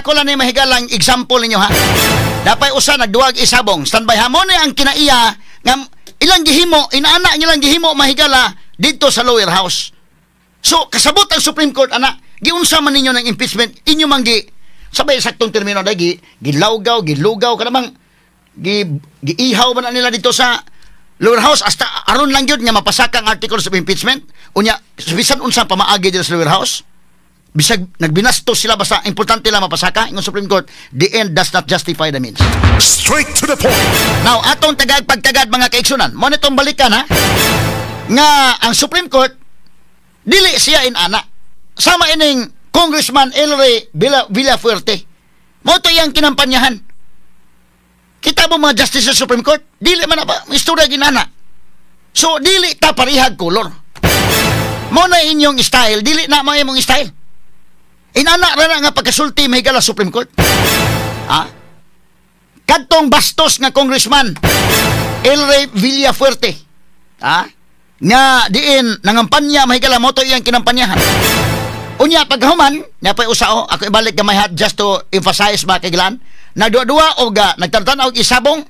Ako lang ni mahigalang example ninyo ha. Dapay usa nagduwag isabong. Standby ha mo ni ang kinaiya nga ilang gihimo, inaana nilang gihimo mahigala didto sa lower house. So kasabot ang Supreme Court ana, giunsa man ninyo ng impeachment, inyo man gi sabay saktong termino dai gi gilawgaw, gilugaw kanamang gi giihaw man na nila dito sa lower house hasta aron lang gyud nga mapasaka ang articles of impeachment. Unya bisan unsa pamaagi dito sa lower house. Bisag nagbinastos sila basta importante lang mapasaka ingon Supreme Court, the end does not justify the means. Straight to the point. Now atong tagag pagtagad mga kaigsunan, mo nitong balikan ha nga ang Supreme Court dili siya inana. Sama ining Congressman Elre Villafuerte. Mo to iyang kinampanyahan. Kita mo mga justice sa Supreme Court, dili man na ba istorya ginana. So dili ta parihag kolor. Mo na inyong style, dili na mga imong style. Inana ra na nga pagkasulti may gala Supreme Court. Ha? Kadtong bastos nga congressman Elre Villafuerte. Ha? Nga diin nangampanya mahigala mo to iyang kinampanyahan. Unya paghuman, napay usao ako ibalik gamay hat just to emphasize mga kagilan, nagduwa-duwa og nagtantan-aw og isabong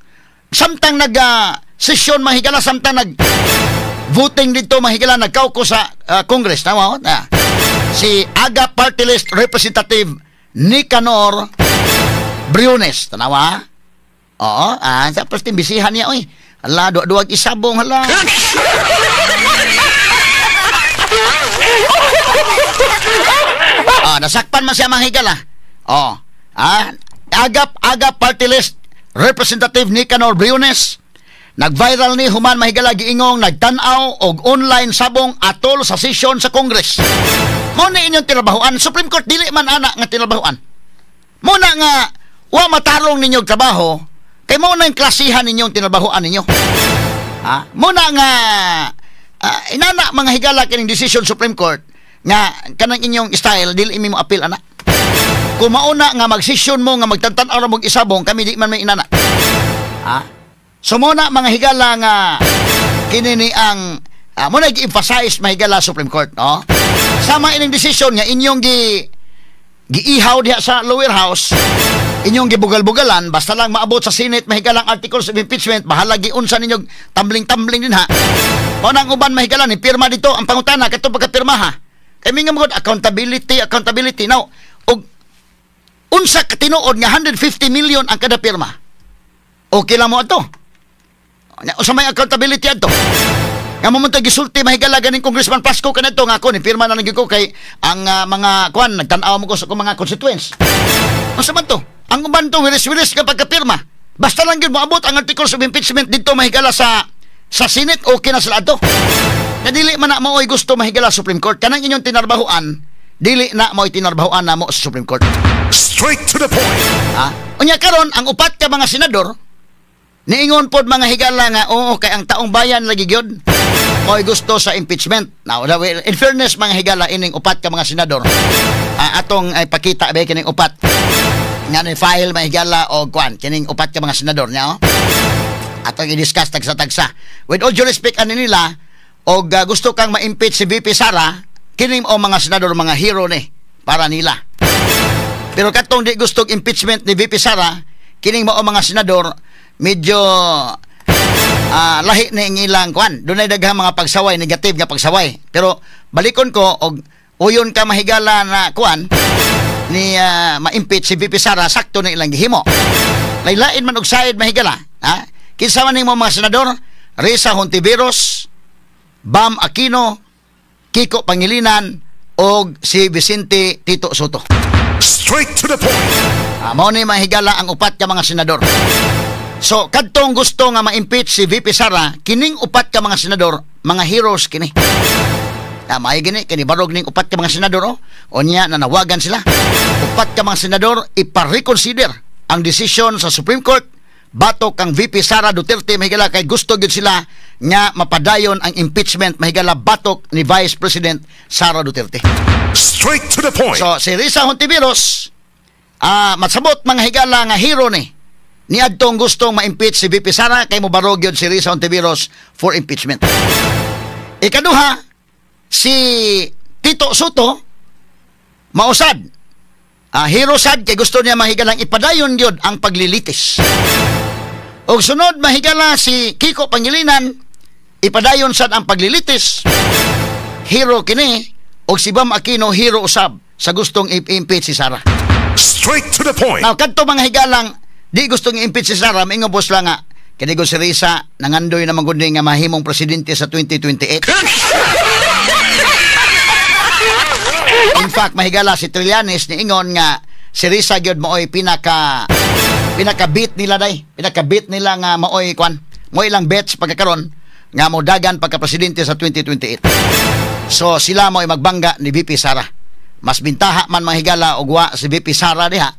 samtang nag sesyon mahigala samtang nag voting dito mahigala nagkauko sa Congress, tama na. Si Aga Party List Representative Nicanor Briones, tanawa? Oo, tapos timbisihan niya oy. Hala, duwa-duwag isabong hala. Nasakpan man siya mga higala. Oh. Aga Party List Representative Nicanor Briones nag-viral ni human mahigala giingong nagtan-aw og online sabong atol sa sesyon sa Congress. Mo na inyong tinabahuan, Supreme Court dili man ana nga tinabahuan. Mo na nga wa matarong ninyong trabaho kay mo na yung klasihan ninyong tinabahuan ninyo. Ha? Mo na nga inana mga higala kining decision Supreme Court nga kanang inyong style dili imi mo appeal ana. Kung mauna nga magsesyon mo nga magtantan-aw ra mog isabong kami di man may inana. Ha? So mo na mga higala nga kini ni ang mo na gi-emphasize mahigala Supreme Court, no? Sama ining decision nga inyong giihaw diha sa lower house, inyong gibugal-bugalan basta lang maabot sa Senate mahigalang articles of impeachment, bahala giunsa ninyong tumbling-tumbling din ha. Mao nang uban mahigala ni pirma dito ang pangutana kadto pagkapirma ha. Kay minga mo accountability, accountability now. Og unsa ka tinuod nga 150 million ang kada pirma. Okay lang mo ato. Usa may accountability adto. Nga mo man gisulti mahigala ganing Congressman Pasco kanadto nga ako ni pirma na lang gyud ko kay ang mga kuan nagtan-aw mo ko sa akong mga constituents. Unsa man to? Ang uban to wiris-wiris nga pagkapirma. Basta lang gyud moabot ang articles of impeachment dito, mahigala, sa Senate, okay na sila ato. Na dili man na mao'y gusto, mahigala, Supreme Court. Kanang inyong tinarbahuan, dili na mao'y tinarbahuan namo sa Supreme Court. Straight to the point. Ha? Unya karon ang upat ka mga senador niingon pod, mga higala, nga oo, kay ang taong bayan lagi gyud mo'y gusto sa impeachment. Now, well, in fairness, mga higala, ining upat ka mga senador, atong ay pakita ba kining upat nga ni file, mga higala, og kwan kining upat ka mga senador niya, oh. Atong i-discuss tagsa-tagsa. With all due respect ani nila og gusto kang ma-impeach si VP Sara, kining o mga senador, mga hero ni para nila. Pero katong di gusto impeachment ni VP Sara, kining mao mga senador, medyo lahi ni ang ilang kwan. Dunay daghang mga pagsaway, negative nga pagsaway. Pero balikon ko og uyon ka, mahigala, na kwan ni ma-impeach si VP Sara, sakto na ilang gihimo. Laylain man og side, mahigala, ha? Kinsa man nimo mga senador? Risa Hontiveros, Bam Aquino, Kiko Pangilinan og si Vicente Tito Sotto. Straight to the point. Mao ni, mahigala, ang upat ka mga senador. So, kadtong gusto nga ma-impeach si VP Sara, kining upat ka mga senador, mga heroes kini. May gini, kini barog ning upat ka mga senador, oh. Unya, nanawagan sila. Upat ka mga senador, ipa-reconsider ang desisyon sa Supreme Court batok kang VP Sara Duterte, mahigala, kay gusto gyud sila nga mapadayon ang impeachment, mahigala, batok ni Vice President Sara Duterte. Straight to the point. So si Risa Hontiveros, masabot, mga higala, nga hero ni niadtong gustong ma-impeach si VP Sara kay mobarog yun si Risa Hontiveros for impeachment. Ikaduha, si Tito Sotto mausad. Hero sad kay gusto niya, mahigalang, ipadayon gyud ang paglilitis. Og sunod, mahigala, si Kiko Pangilinan, ipadayon sad ang paglilitis. Hero kini. Og si Bam Aquino, hero usab sa gustong i-impeach si Sara. Straight to the point. Now, kadto, mga higalang, di gustong i-impeach si Sara, maingon boss lang nga, kini ko si Risa, nangandoy naman gud ni nga mahimong presidente sa 2028. In fact, mahigala, si Trillanes niingon nga si Risa gyud maoy pinaka pinaka beat nila day. Pinaka beat nila nga maoy kwan. Mo ilang bets pagkakaron nga mo dagan pagka presidente sa 2028. So sila mo'y magbangga ni VP Sara. Mas bintaha man, mga higala, og wa si VP Sara diha.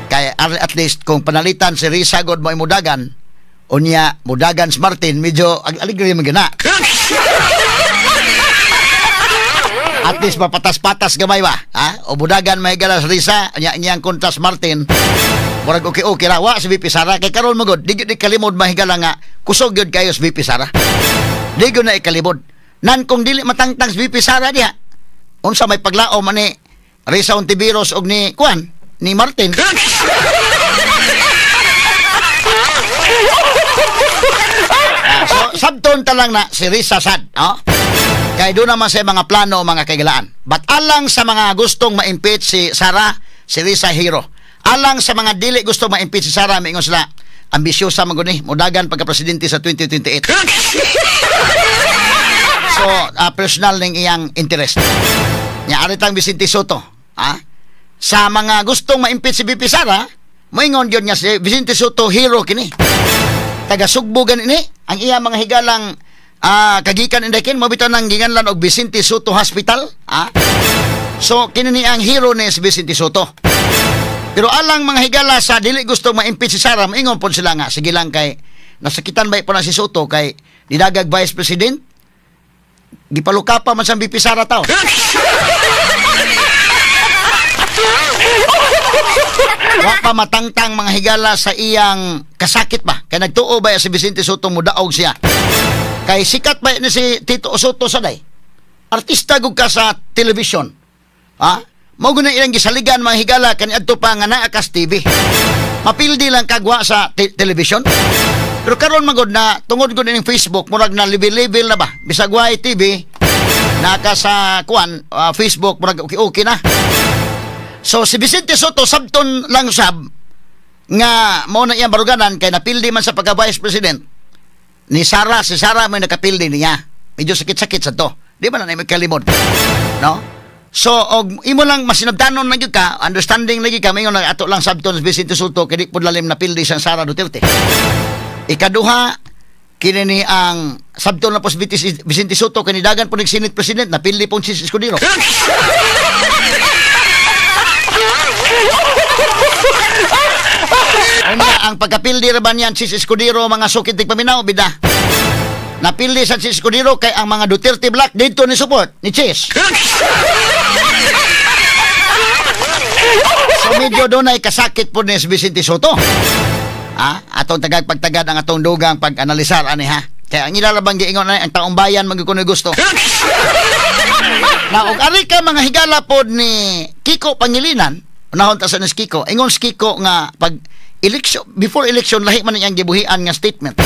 Kaya at least kung panalitan si Risa god mo'y mudagan, unya mudagan si Martin, medyo aligre man gana. At least mapatas-patas gamay ba? Ha? O mudagan may gala sa Risa, unya niyang kontra si Martin. Murag okay-okay ra wa si VP Sara kay karon mo gud di gyud ikalimod, mahigala, nga kusog gyud kayo si VP Sara. Di gyud na ikalimod. Nan kung dili matangtang si VP Sara diha, unsa may paglaom ani Risa Hontiveros og ni kuan ni Martin? So sabton ta lang na si Risa sad, no? Kay doon naman sa mga plano, mga kaigalaan. But alang sa mga gustong ma-impeach si Sara, si Risa hero. Alang sa mga dili gusto ma-impeach si Sara, maingon sila, ambisyosa man gud ni, mudagan pagka-presidente sa 2028. So, personal ning iyang interest. Nya ari tang Vicente Sotto, ha? Sa mga gustong ma-impeach si VP Sara, moingon gyud nga si Vicente Sotto hero kini. Taga Sugbo gani ni, ang iya mga higalang kagikan indakin mo bitaw nang ginganlan og Vicente Sotto Hospital, ha? So kini ni ang hero ni si Vicente Sotto. Pero alang, mga higala, sa dili gusto ma-impeach si Sara, maingon pod sila nga sige lang kay nasakitan ba po na si Sotto kay nidagag vice president, gipaluka pa man sa VP Sara taw. Wa pa matangtang, mga higala, sa iyang kasakit ba. Kay nagtuo ba si Vicente Sotto mudaog siya. Kay sikat ba ni si Tito Sotto sa day? Artista gud ka sa television. Ha? Mao gud na ilang gisaligan, mga higala, kaniadto pa nga naa kas TV. Mapildi lang kagwa sa television. Pero karon man gud na tungod gud ning Facebook, murag na level-level na ba. Bisag way TV naka sa kuan Facebook, murag okay-okay na. So si Vicente Sotto sabton lang sab nga mao na iyang baruganan kay napildi man sa pagka vice president ni Sara, si Sara may nakapildi niya. Medyo sakit-sakit sa to. Di ba na may kalimod? No? So, og imo lang masinabtanon na gyud ka, understanding lagi ka, maingon ato lang sabton si Vicente Sotto kay di pud lalim na pildi sang Sara Duterte. Ikaduha, kini ni ang sabton na po si Vicente Sotto kay nidagan po ning Senate President na pildi pong si Escudero. Una, ang pagkapildi ra ba niyan si Escudero mga sukit tigpaminaw bida. Napildi sa si Escudero kay ang mga Duterte Black dito ni support ni Chis. So medyo doon ay kasakit po ni Vicente Sotto. Ah, atong tagag pagtagad ang atong dugang pag-analisar ani ha. Kaya ang ilalabang giingon na ang taong bayan magyud gusto. Na og ari ka mga higala pod ni Kiko Pangilinan, unahon ta sa ni Kiko, ingon si Kiko nga pag election, before election lahi man niyang gibuhian nga statement.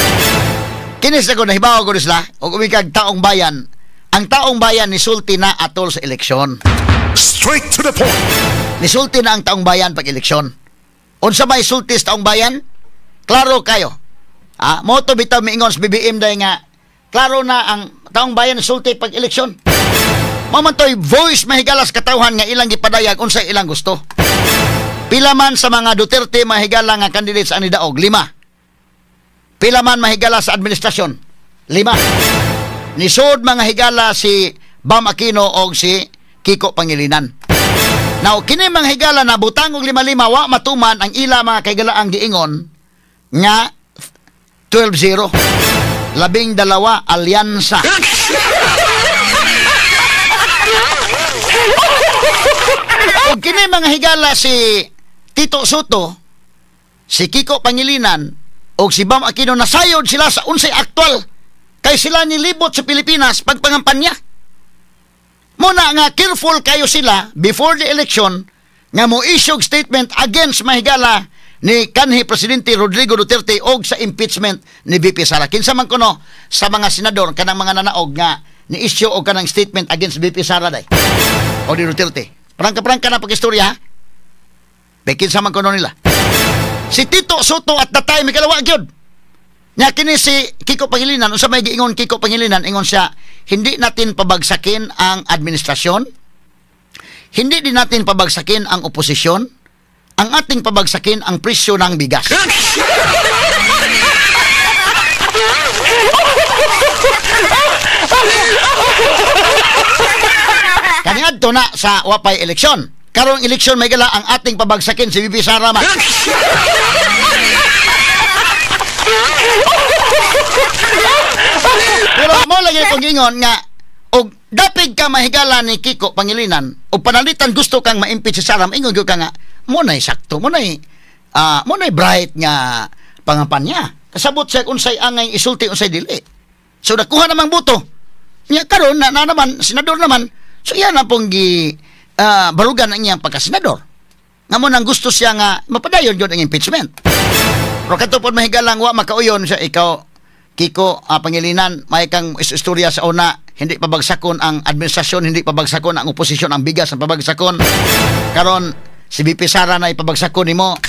Kini sa ko nahibaw ko sila og umikag taong bayan. Ang taong bayan nisulti na atol sa eleksyon. Straight to the point. Nisulti na ang taong bayan pag eleksyon. Unsa may sulti sa taong bayan? Klaro kayo. Ah, mo to bitaw miingon sa BBM day nga klaro na ang taong bayan nisulti pag eleksyon. Mao man toy voice mahigalas katawhan nga ilang gipadayag unsay ilang gusto. Pila man sa mga Duterte mahigala nga candidates ani daog? 5. Pila man mahigala sa administrasyon? 5. Nisod mga higala si Bam Aquino og si Kiko Pangilinan. Now, kini mga higala na butang og 5-5 wa matuman ang ila mga kahigalaang giingon nga 12-0. 12 alyansa. Og kini mga higala si Tito Sotto, si Kiko Pangilinan og si Bam Aquino nasayod sila sa unsay aktual kay sila nilibot sa Pilipinas pagpangampanya. Muna nga careful kayo sila before the election nga mo issue statement against mahigala ni kanhi Presidente Rodrigo Duterte og sa impeachment ni VP Sara. Kinsa man kuno sa mga senador kanang mga nanaog nga ni issue og kanang statement against VP Sara day o ni Duterte. Prangka-prangka na pag-istorya. Kinsa man kuno nila. Si Tito Sotto at the time ikalawa gyud. Nya kini si Kiko Pangilinan, unsa may giingon Kiko Pangilinan, ingon siya, hindi natin pabagsakin ang administrasyon, hindi din natin pabagsakin ang oposisyon, ang ating pabagsakin ang presyo ng bigas. Kaniadto na sa wapay eleksyon. Karong eleksyon may gala ang ating pabagsakin si VP Sara man. Pero mo lagi kong ingon nga og dapig ka mahigala ni Kiko Pangilinan og panalitan gusto kang ma-impeach si Sara, ingon gyud ka nga mo nay sakto, mo nay bright nga pangampanya. Kasabot siya unsay angay isulti unsay dili. So nakuha namang boto. Nya karon na naman senador naman. So iyan ang pong gi barugan ang iyang pagkasenador. Nga mo nang gusto siya nga mapadayon gyud ang impeachment. Pero kadto pod mahigalang wa makauyon siya ikaw Kiko Pangilinan, may kang istorya sa una, hindi pabagsakon ang administrasyon, hindi pabagsakon ang oposisyon, ang bigas ang pabagsakon. Karon si VP Sara na ipabagsakon nimo.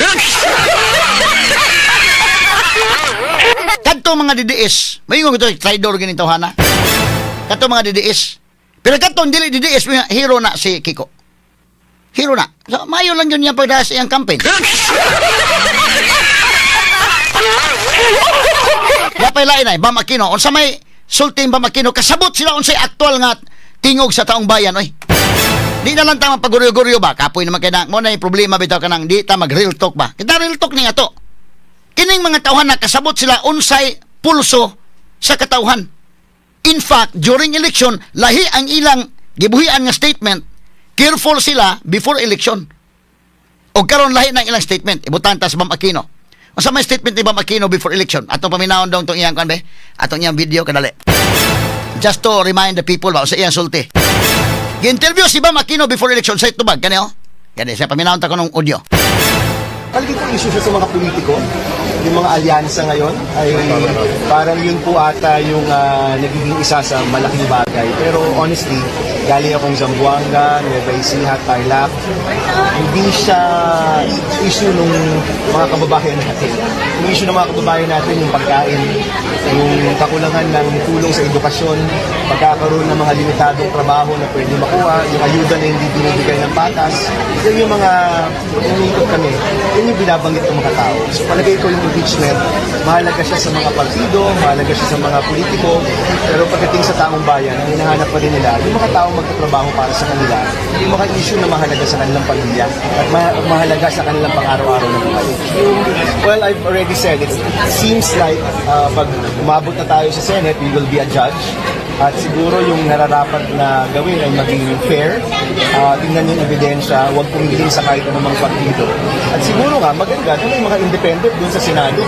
Kadto mga DDS, maingon ko to traidor gini tawhana. Kadto mga DDS. Pero kadto dili DDS, hero na si Kiko. Hero na. So, mayo lang yun niya pagdahas iyang campaign. Yapay lain ay Bam Aquino. Unsa may sulting Bam Aquino, kasabot sila unsay aktual nga tingog sa taong bayan oy. Di na lang tama paguryo-guryo ba? Kapoy naman kay na mo na yung problema bitaw kanang di ta mag real talk ba? Kita real talk ni ato. Kining mga tawhan na kasabot sila unsay pulso sa katawhan. In fact, during election, lahi ang ilang gibuhian nga statement. Careful sila before election. O karon lahi na ilang statement. Ibutang ta sa Bam Aquino. Unsa may statement ni Bam Aquino before election? Atong paminawon dong tong iyang kuan be? Atong iyang video kadali. Just to remind the people ba sa iyang sulti. Gi-interview si Bam Aquino before election sa tubag kani oh. Kani siya paminawon ta kunong audio. Palagi po issue siya sa mga politiko, yung mga alyansa ngayon ay parang yun po ata yung nagiging isa sa malaking bagay. Pero honestly, Galing akong Zamboanga, Nueva Ecija, Tarlac. Hindi siya issue nung mga kababayan natin. Yung issue ng mga kababayan natin, yung pagkain, yung kakulangan ng tulong sa edukasyon, pagkakaroon ng mga limitadong trabaho na pwede makuha, yung ayuda na hindi binibigay ng patas. Yan yung mga umiikot kami. Yan yung binabanggit ng mga tao. So palagay ko yung impeachment, mahalaga siya sa mga partido, mahalaga siya sa mga politiko, pero pagdating sa taong bayan, ang hinahanap pa rin nila, yung mga taong magtatrabaho para sa kanila, yung mga issue na mahalaga sa kanilang pamilya at mahalaga sa kanilang pang-araw-araw na buhay. Well, I've already said, it seems like pag umabot na tayo sa Senate, we will be a judge. At siguro yung nararapat na gawin ay maging fair, tingnan yung ebidensya, huwag pumiling sa kahit anumang partido. At siguro nga, maganda na may mga independent dun sa Senado.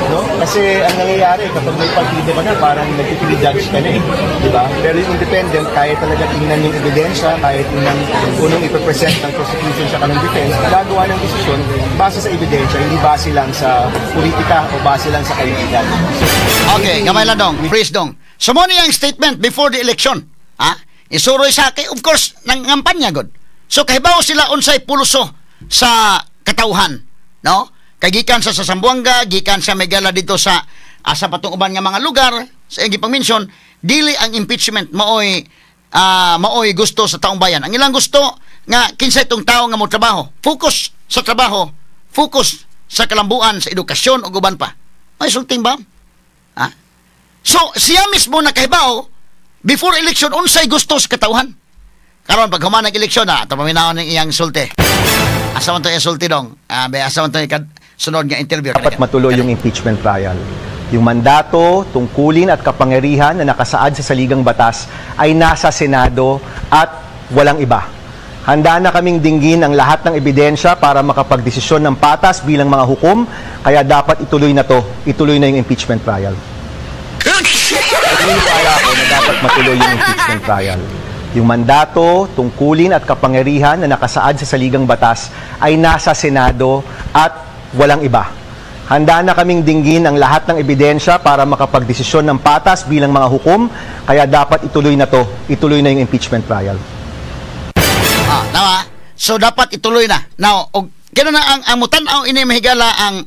No? Kasi ang nangyayari, kapag may partido ka na, parang nagpipili-judge ka na eh. Di ba? Pero yung independent, kaya talaga tingnan yung ebidensya, kaya tingnan kung anong ipipresent ng prosecution sa kanang defense, gagawa ng desisyon base sa ebidensya, hindi base lang sa politika o base lang sa kaibigan. Okay, gamay lang dong, freeze dong. So mo ni ang statement before the election. Ha? Isuroy sa kay, of course, nang ngampanya god. So kahibaw sila unsay pulso sa katawhan, no? Kay gikan sa Zamboanga, gikan sa Megala dito sa asa patong uban nga mga lugar, sa iyang gipang-mention, dili ang impeachment maoy maoy gusto sa taong bayan. Ang ilang gusto nga kinsa itong tao nga mo trabaho, focus sa trabaho, focus sa kalambuan, sa edukasyon ug uban pa. May sulting ba? Ha? So, siya mismo nakahibaw before election unsay gusto sa katawhan. Karon pag human ang eleksyon na, ato paminawon ng iyang sulti. Asa man to iyang sulti dong? Be asa man to sunod nga interview. Dapat matuloy yung impeachment trial. Yung mandato, tungkulin at kapangyarihan na nakasaad sa saligang batas ay nasa Senado at walang iba. Handa na kaming dinggin ang lahat ng ebidensya para makapagdesisyon ng patas bilang mga hukom, kaya dapat ituloy na to, ituloy na yung impeachment trial. Naniniwala ako na dapat matuloy yung impeachment trial. Yung mandato, tungkulin at kapangyarihan na nakasaad sa saligang batas ay nasa Senado at walang iba. Handa na kaming dinggin ang lahat ng ebidensya para makapagdesisyon ng patas bilang mga hukom, kaya dapat ituloy na to, ituloy na yung impeachment trial. Tama. So dapat ituloy na. Now, og kano na ang mutan-aw ini mahigala ang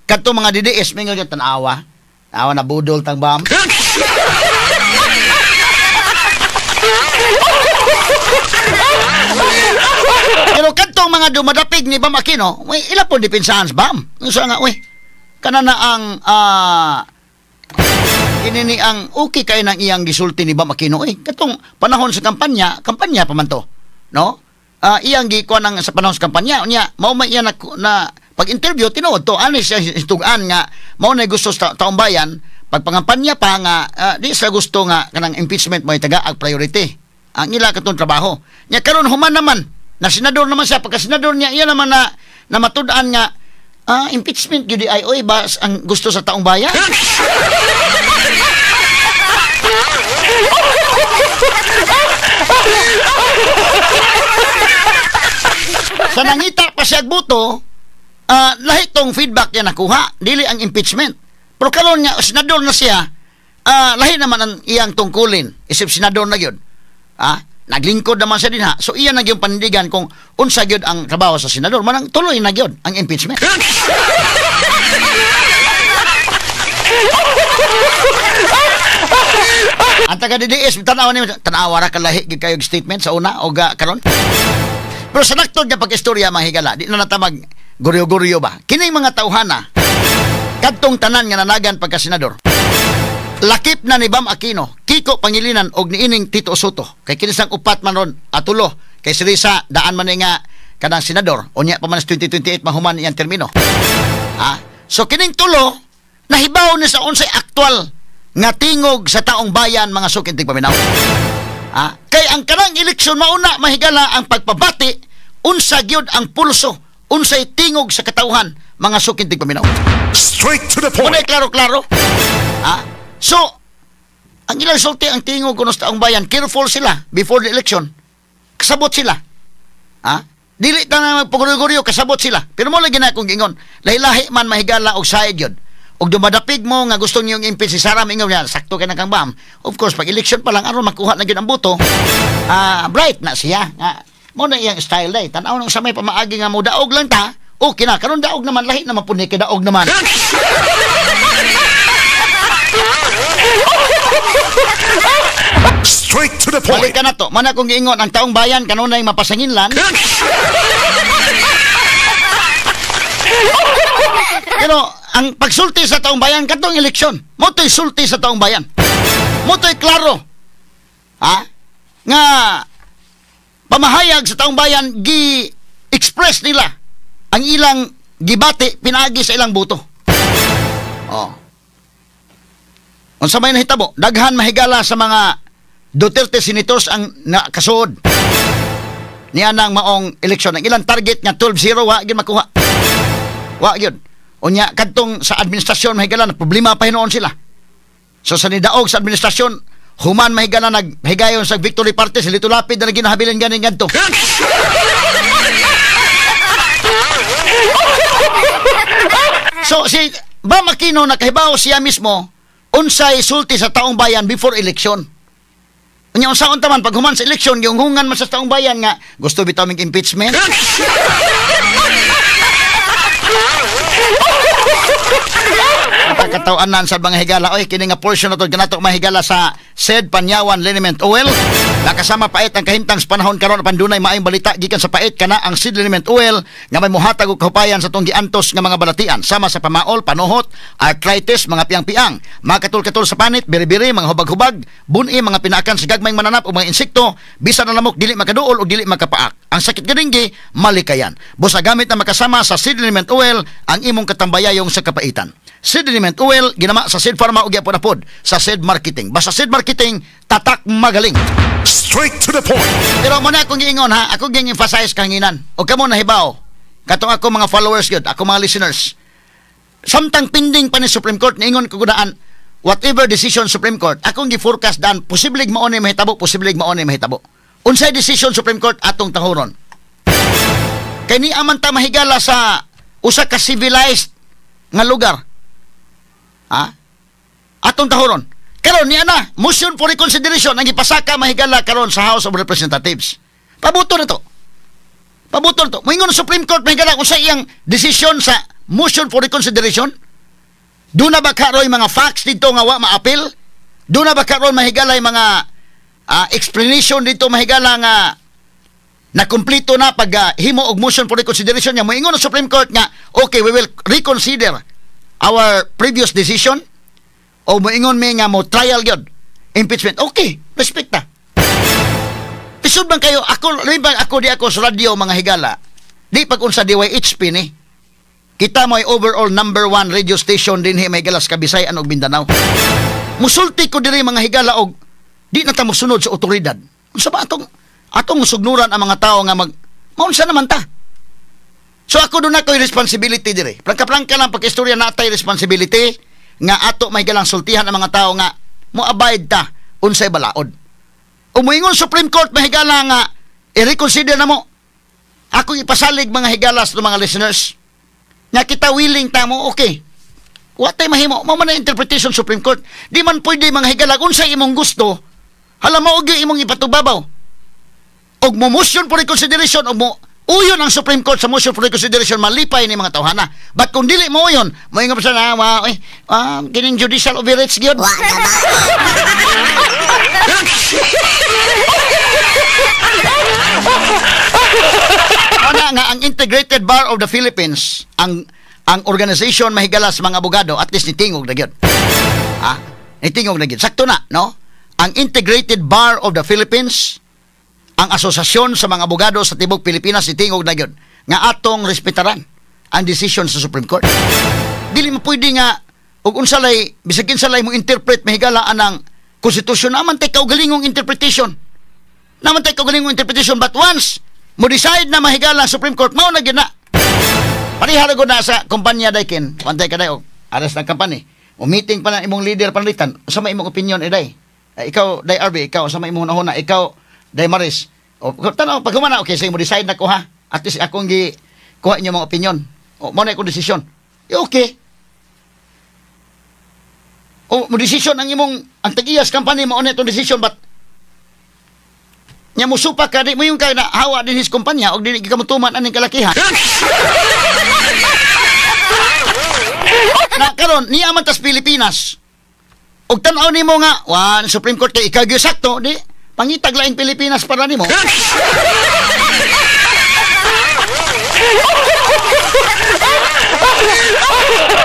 kadto mga DDS mingon gyud tan-awa. Awa na budol tang Bam. Pero kadtong mga dumadapig ni Bam Aquino, may ila po depensahan sa Bam. Unsa nga uy? Kana na ang kinini ang okay kay nang iyang gisulti ni Bam Aquino eh. Katong panahon sa kampanya, kampanya pa man to. No? Iyang gikuan ang sa panahon sa kampanya unya mao may iya na pag-interview tinuod to ani siya hitugan nga mao na gusto sa taong bayan pagpangampanya pa nga di sila gusto nga kanang impeachment mo taga ang priority ang ila katong trabaho nya karon human naman na senador naman siya pagka senador niya iya naman na matud-an nga impeachment gyud ay oy ba ang gusto sa taong bayan. Sa nangita pa siya buto, lahi tong feedback niya nakuha, dili ang impeachment. Pero karon nga senador na siya, lahi naman ang iyang tungkulin isip senador na gyud. Naglingkod naman siya dinha. So iya na gyud panindigan kung unsa gyud ang trabaho sa senador. Manang tuloy na gyud ang impeachment. Ang taga DDS tan-awa ni tan-awa ra kalahi gyud kayo statement sa una o karon. Pero sa naktod nga pag-istorya mga higala, di na natamag guryo-guryo ba? Kining mga tawhana, kadtong tanan nga nanagan pagka-senador, lakip na ni Bam Aquino, Kiko Pangilinan og niining Tito Soto. Kay kinisang upat man ron, atulo, kay si Risa, daan man nga kanang senador, unya pa man sa 2028 mahuman iyang termino. Ha? So kining tulo, nahibaw ni sa unsay aktual nga tingog sa taong bayan mga sukintig paminaw. Ha? Kay ang kanang eleksyon mauna mahigala ang pagpabati unsa gyud ang pulso, unsay tingog sa katawhan mga sukintig paminaw. Straight to the point. Unay klaro-klaro. Ha? So ang ilang sulti ang tingog kuno sa taong bayan, careful sila before the election. Kasabot sila. Ha? Dili ta na magpaguryo-guryo, kasabot sila. Pero mo lagi na akong gingon, lahi-lahi man mahigala og said gyud. Og dumadapig mo nga gusto niyong impeach si Sara, mingaw niya, sakto kay na kang Bam. Of course, pag election pa lang, aron makuha na gyud ang boto, bright na siya. Nga, mo na iyang style day. Tanaw nang sa may pamaagi nga mo daog lang ta, okay na. Karon daog naman, lahi naman po ni kay daog naman. Straight to the point. Balik ka na to. Mana kung giingon, ang taong bayan kanunay mapasanginlan. Pero ang pagsulti sa taong bayan katong eleksyon, mo to'y sulti sa taong bayan. Mo to'y klaro. Ha? Nga pamahayag sa taong bayan gi-express nila ang ilang gibati pinaagi sa ilang boto. Oh. Unsa may nahitabo, daghan mahigala sa mga Duterte senators ang nakasuod niya nang maong eleksyon. Ang ilang target nga 12-0 wa gyud makuha. Wa gyud. Unya kadtong sa administrasyon mahigala na problema pa hinuon sila. So sa nidaog sa administrasyon, human mahigala naghigayon sa Victory Party si Lito Lapid na ginahabilin ganin ngadto. So si Bam Aquino nakahibaw siya mismo unsay sulti sa taong bayan before election. Unya unsaon ta man pag human sa eleksyon giunghungan man sa taong bayan nga gusto bitaw mig impeachment. Pagkatawanan sa mga higala, oy kini nga portion na to kanato mahigala sa Said Panyawan Liniment Oil. Nakasama pait ang kahimtang sa panahon karon apan dunay maayong balita gikan sa pait kana ang Seed Liniment Oil nga may mohatag og kahupayan sa tong giantos nga mga balatian sama sa pamaol, panuhot, arthritis, mga piang-piang, mga katul-katul sa panit, biri-biri, mga hubag-hubag, buni, mga pinaakan sa gagmayng mananap o mga insekto, bisan ang lamok dili makaduol o dili makapaak. Ang sakit gadinggi malikayan. Busa gamit na makasama sa Seed Liniment Oil ang imong katambayayong sa kapaitan. Seed Liniment Oil ginama sa Seed Pharma ug gyapon sa Seed Marketing. Basta Seed Marketing, tatak magaling. Straight to the point. Pero mo na akong giingon ha, ako ging emphasize kanginan. O kamo nahibaw. Katong ako mga followers gyud, ako mga listeners. Samtang pending pa ni Supreme Court niingon ko daan whatever decision Supreme Court, akong gi-forecast daan posibleng mao ni mahitabo, posibleng mao ni mahitabo. Unsay decision Supreme Court atong tahuron? Kay ni aman ta mahigala sa usa ka civilized nga lugar. Ha? Atong tahuron. Karon niya na, motion for reconsideration ang gipasaka mahigala karon sa House of Representatives. Pabuto na to. Pabuto na to. Moingon Supreme Court mahigala kung sa iyang desisyon sa motion for reconsideration. Doon na ba karoy mga facts dito nga wa maapil? Doon na ba karon mahigala mga explanation dito mahigala nga na kumpleto na pag himo og motion for reconsideration niya? Moingon Supreme Court nga okay, we will reconsider our previous decision, o moingon mi nga mo trial gyud impeachment. Okay, respekta. Tisod man kayo ako, libang ako di ako sa radyo mga higala. Di pag unsa DYHP ni. Kita mo ay overall number 1 radio station dinhi may higala sa Kabisayan ug Mindanao. Musulti ko diri mga higala og di na ta mosunod sa otoridad. Unsa ba atong sugnuran ang mga tao nga mag maunsa naman ta? So ako doon ako'y responsibility dire. Prangka-prangka lang pagkistorya natay responsibility nga ato may galang sultihan ang mga tao nga mo-abide ta unsay balaod. Umuingon Supreme Court mahigala nga i-reconsider na mo. Ako ipasalig mga higala sa mga listeners nga kita willing ta mo okay. Wa tay mahimo mo man interpretation Supreme Court. Di man pwede mga higala unsay imong gusto. Hala mao gyud imong ipatubabaw. Og mo motion for reconsideration og mo uyon ang Supreme Court sa motion for reconsideration, malipay ni mga tawhana. But kung dili mo uyon, moingon pa sana, kining judicial overreach gyud. Ana nga ang Integrated Bar of the Philippines, ang organization mahigala sa mga abogado, at least nitingog na gyud. Ha? Nitingog na gyud. Sakto na, no? Ang Integrated Bar of the Philippines, ang asosasyon sa mga abogado sa tibok Pilipinas, itingog na yun nga atong respetaran ang decision sa Supreme Court. Dili mo pwede nga og unsa lay bisag kinsa lay mo interpret mahigala anang konstitusyon, naman tay kaugalingong interpretation. Naman tay kaugalingong interpretation, but once mo decide na mahigala ang Supreme Court, mao na gyud na. Pareha ra gud na sa kumpanya daykin, pantay ka day og ares ng company. O meeting pa na imong leader panalitan, unsa may imong opinion day? Ikaw day RB, ikaw unsa may imong hunahuna, ikaw day Maris. O tanaw pag humana, okay, sige mo decide na ko ha. At least akong gi kuha inyo mga opinion. O mo na akong desisyon. E, okay. O mo desisyon ang imong ang tag-iyas company mao na itong decision, but nya musupak ka, di mo yung kay na hawa din his kumpanya og dili ka motuman aning kalakihan. Na karon niya man tas Pilipinas. Og tan-aw nimo nga wan Supreme Court kay ikaw gyud sakto, di pangitag laing Pilipinas para nimo.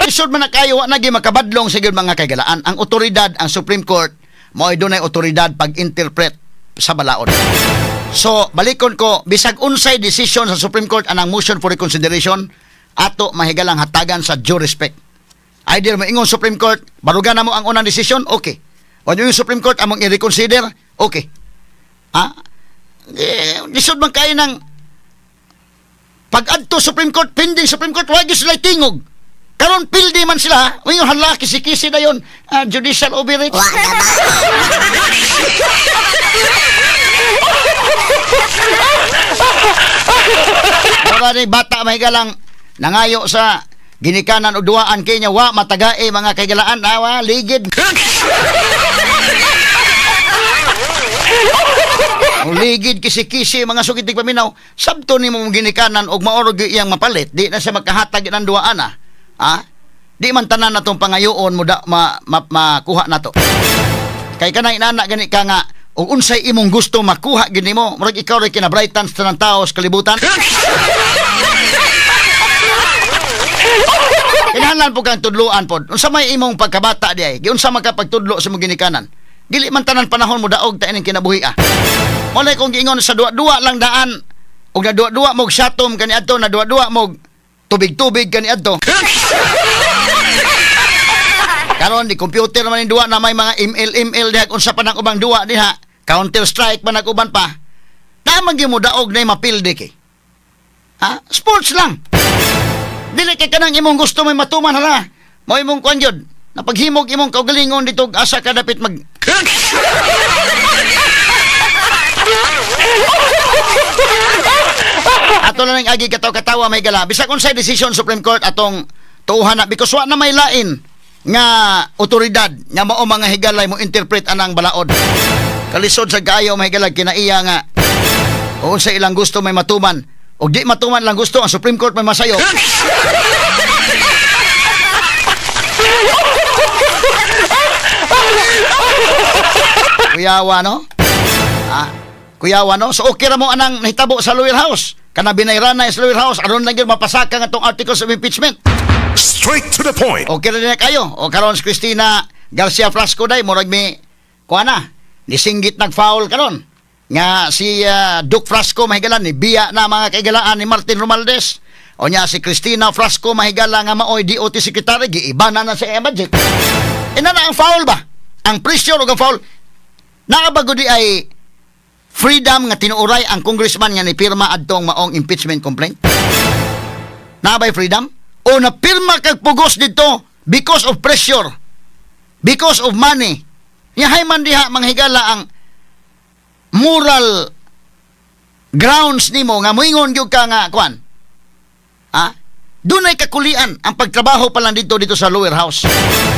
Isod man na kayo, wa na gyud makabadlong sa gyud mga kaigalaan. Ang otoridad, ang Supreme Court, mao'y dunay otoridad pag-interpret sa balaod. So, balikon ko, bisag unsay decision sa Supreme Court anang motion for reconsideration, ato mahigalang hatagan sa due respect. Either moingon Supreme Court, baruga na mo ang unang decision, okay. O yung Supreme Court among i-reconsider, okay. Ha? Eh, lisod man kayo ng pag-adto Supreme Court, pending Supreme Court, wag sila tingog. Karon pildi man sila, uy hala kisi-kisi na yon, judicial overreach. Wala ni bata mahigalang nangayo sa ginikanan o duwaan kanya wa matagae mga kaigalaan, awa ligid. Ligid kisi-kisi mga sugid paminaw, sabto nimo ginikanan og maorog iyang mapalit, di na siya makahatag ng duwaan ah. Ha? Di man tanan na tong pangayoon mo da, makuha na to. Kay kanang inana gani ka nga og unsay imong gusto makuha gini mo, murag ikaw ray kinabrightan sa tanang tao sa kalibutan. Kinahanglan po kang tudloan pod. Unsa may imong pagkabata di ay? Giunsa man ka pagtudlo sa imong ginikanan? Dili man tanan panahon mo daog ta ining kinabuhi ah. Mo kung giingon sa duwa-duwa lang daan og naduwa-duwa mog satom kaniadto, naduwa-duwa mog tubig-tubig kaniadto. Karon di computer man ning duwa na may mga ML ML diha unsa pa nang ubang duwa diha, Counter Strike pa nag-uban pa. Naman gyud mo daog na mapildi kay. Ha? Sports lang. Dili kay kanang imong gusto may matuman hala. Mao imong kuan gyud. Napaghimog imong kaugalingon dito asa ka dapit mag ato lang ang agi kataw-katawa may gala. Bisag unsay decision Supreme Court atong tuuhan na because wa na may lain nga otoridad nga mao mga higalay mo interpret anang balaod. Kalisod sa kaayo may higala kinaiya nga unsa ilang gusto may matuman. Og di matuman lang gusto ang Supreme Court may masayo. Kuyawa no? Ah, kuyawa no? So okay ra mo anang nahitabo sa lower house. Kana binayrana sa lower house aron lang gyud mapasaka nga tong articles of impeachment. Straight to the point. Okay ra din kayo. O karon si Cristina Garcia Frasco day murag mi kuha na nisinggit nag-foul karon. Nga si Duke Frasco mahigalan ni biya na mga kaigalaan ni Martin Romualdez. O nya si Cristina Frasco mahigala nga maoy DOT secretary giiba na na sa iya budget. Ina na ang foul ba? Ang pressure og ang foul. Naa ba gud ay freedom nga tinuoray ang congressman nga nipirma adtong maong impeachment complaint? Naa bay freedom? O napirma kag pugos didto because of pressure, because of money. Nya man diha manghigala ang moral grounds nimo nga moingon gyud ka nga kuan. Ha? Dunay kakulian ang pagtrabaho pa lang dito sa lower house.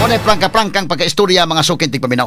Mo na prangka-prangkang pagkaistorya mga sukin tigpaminaw.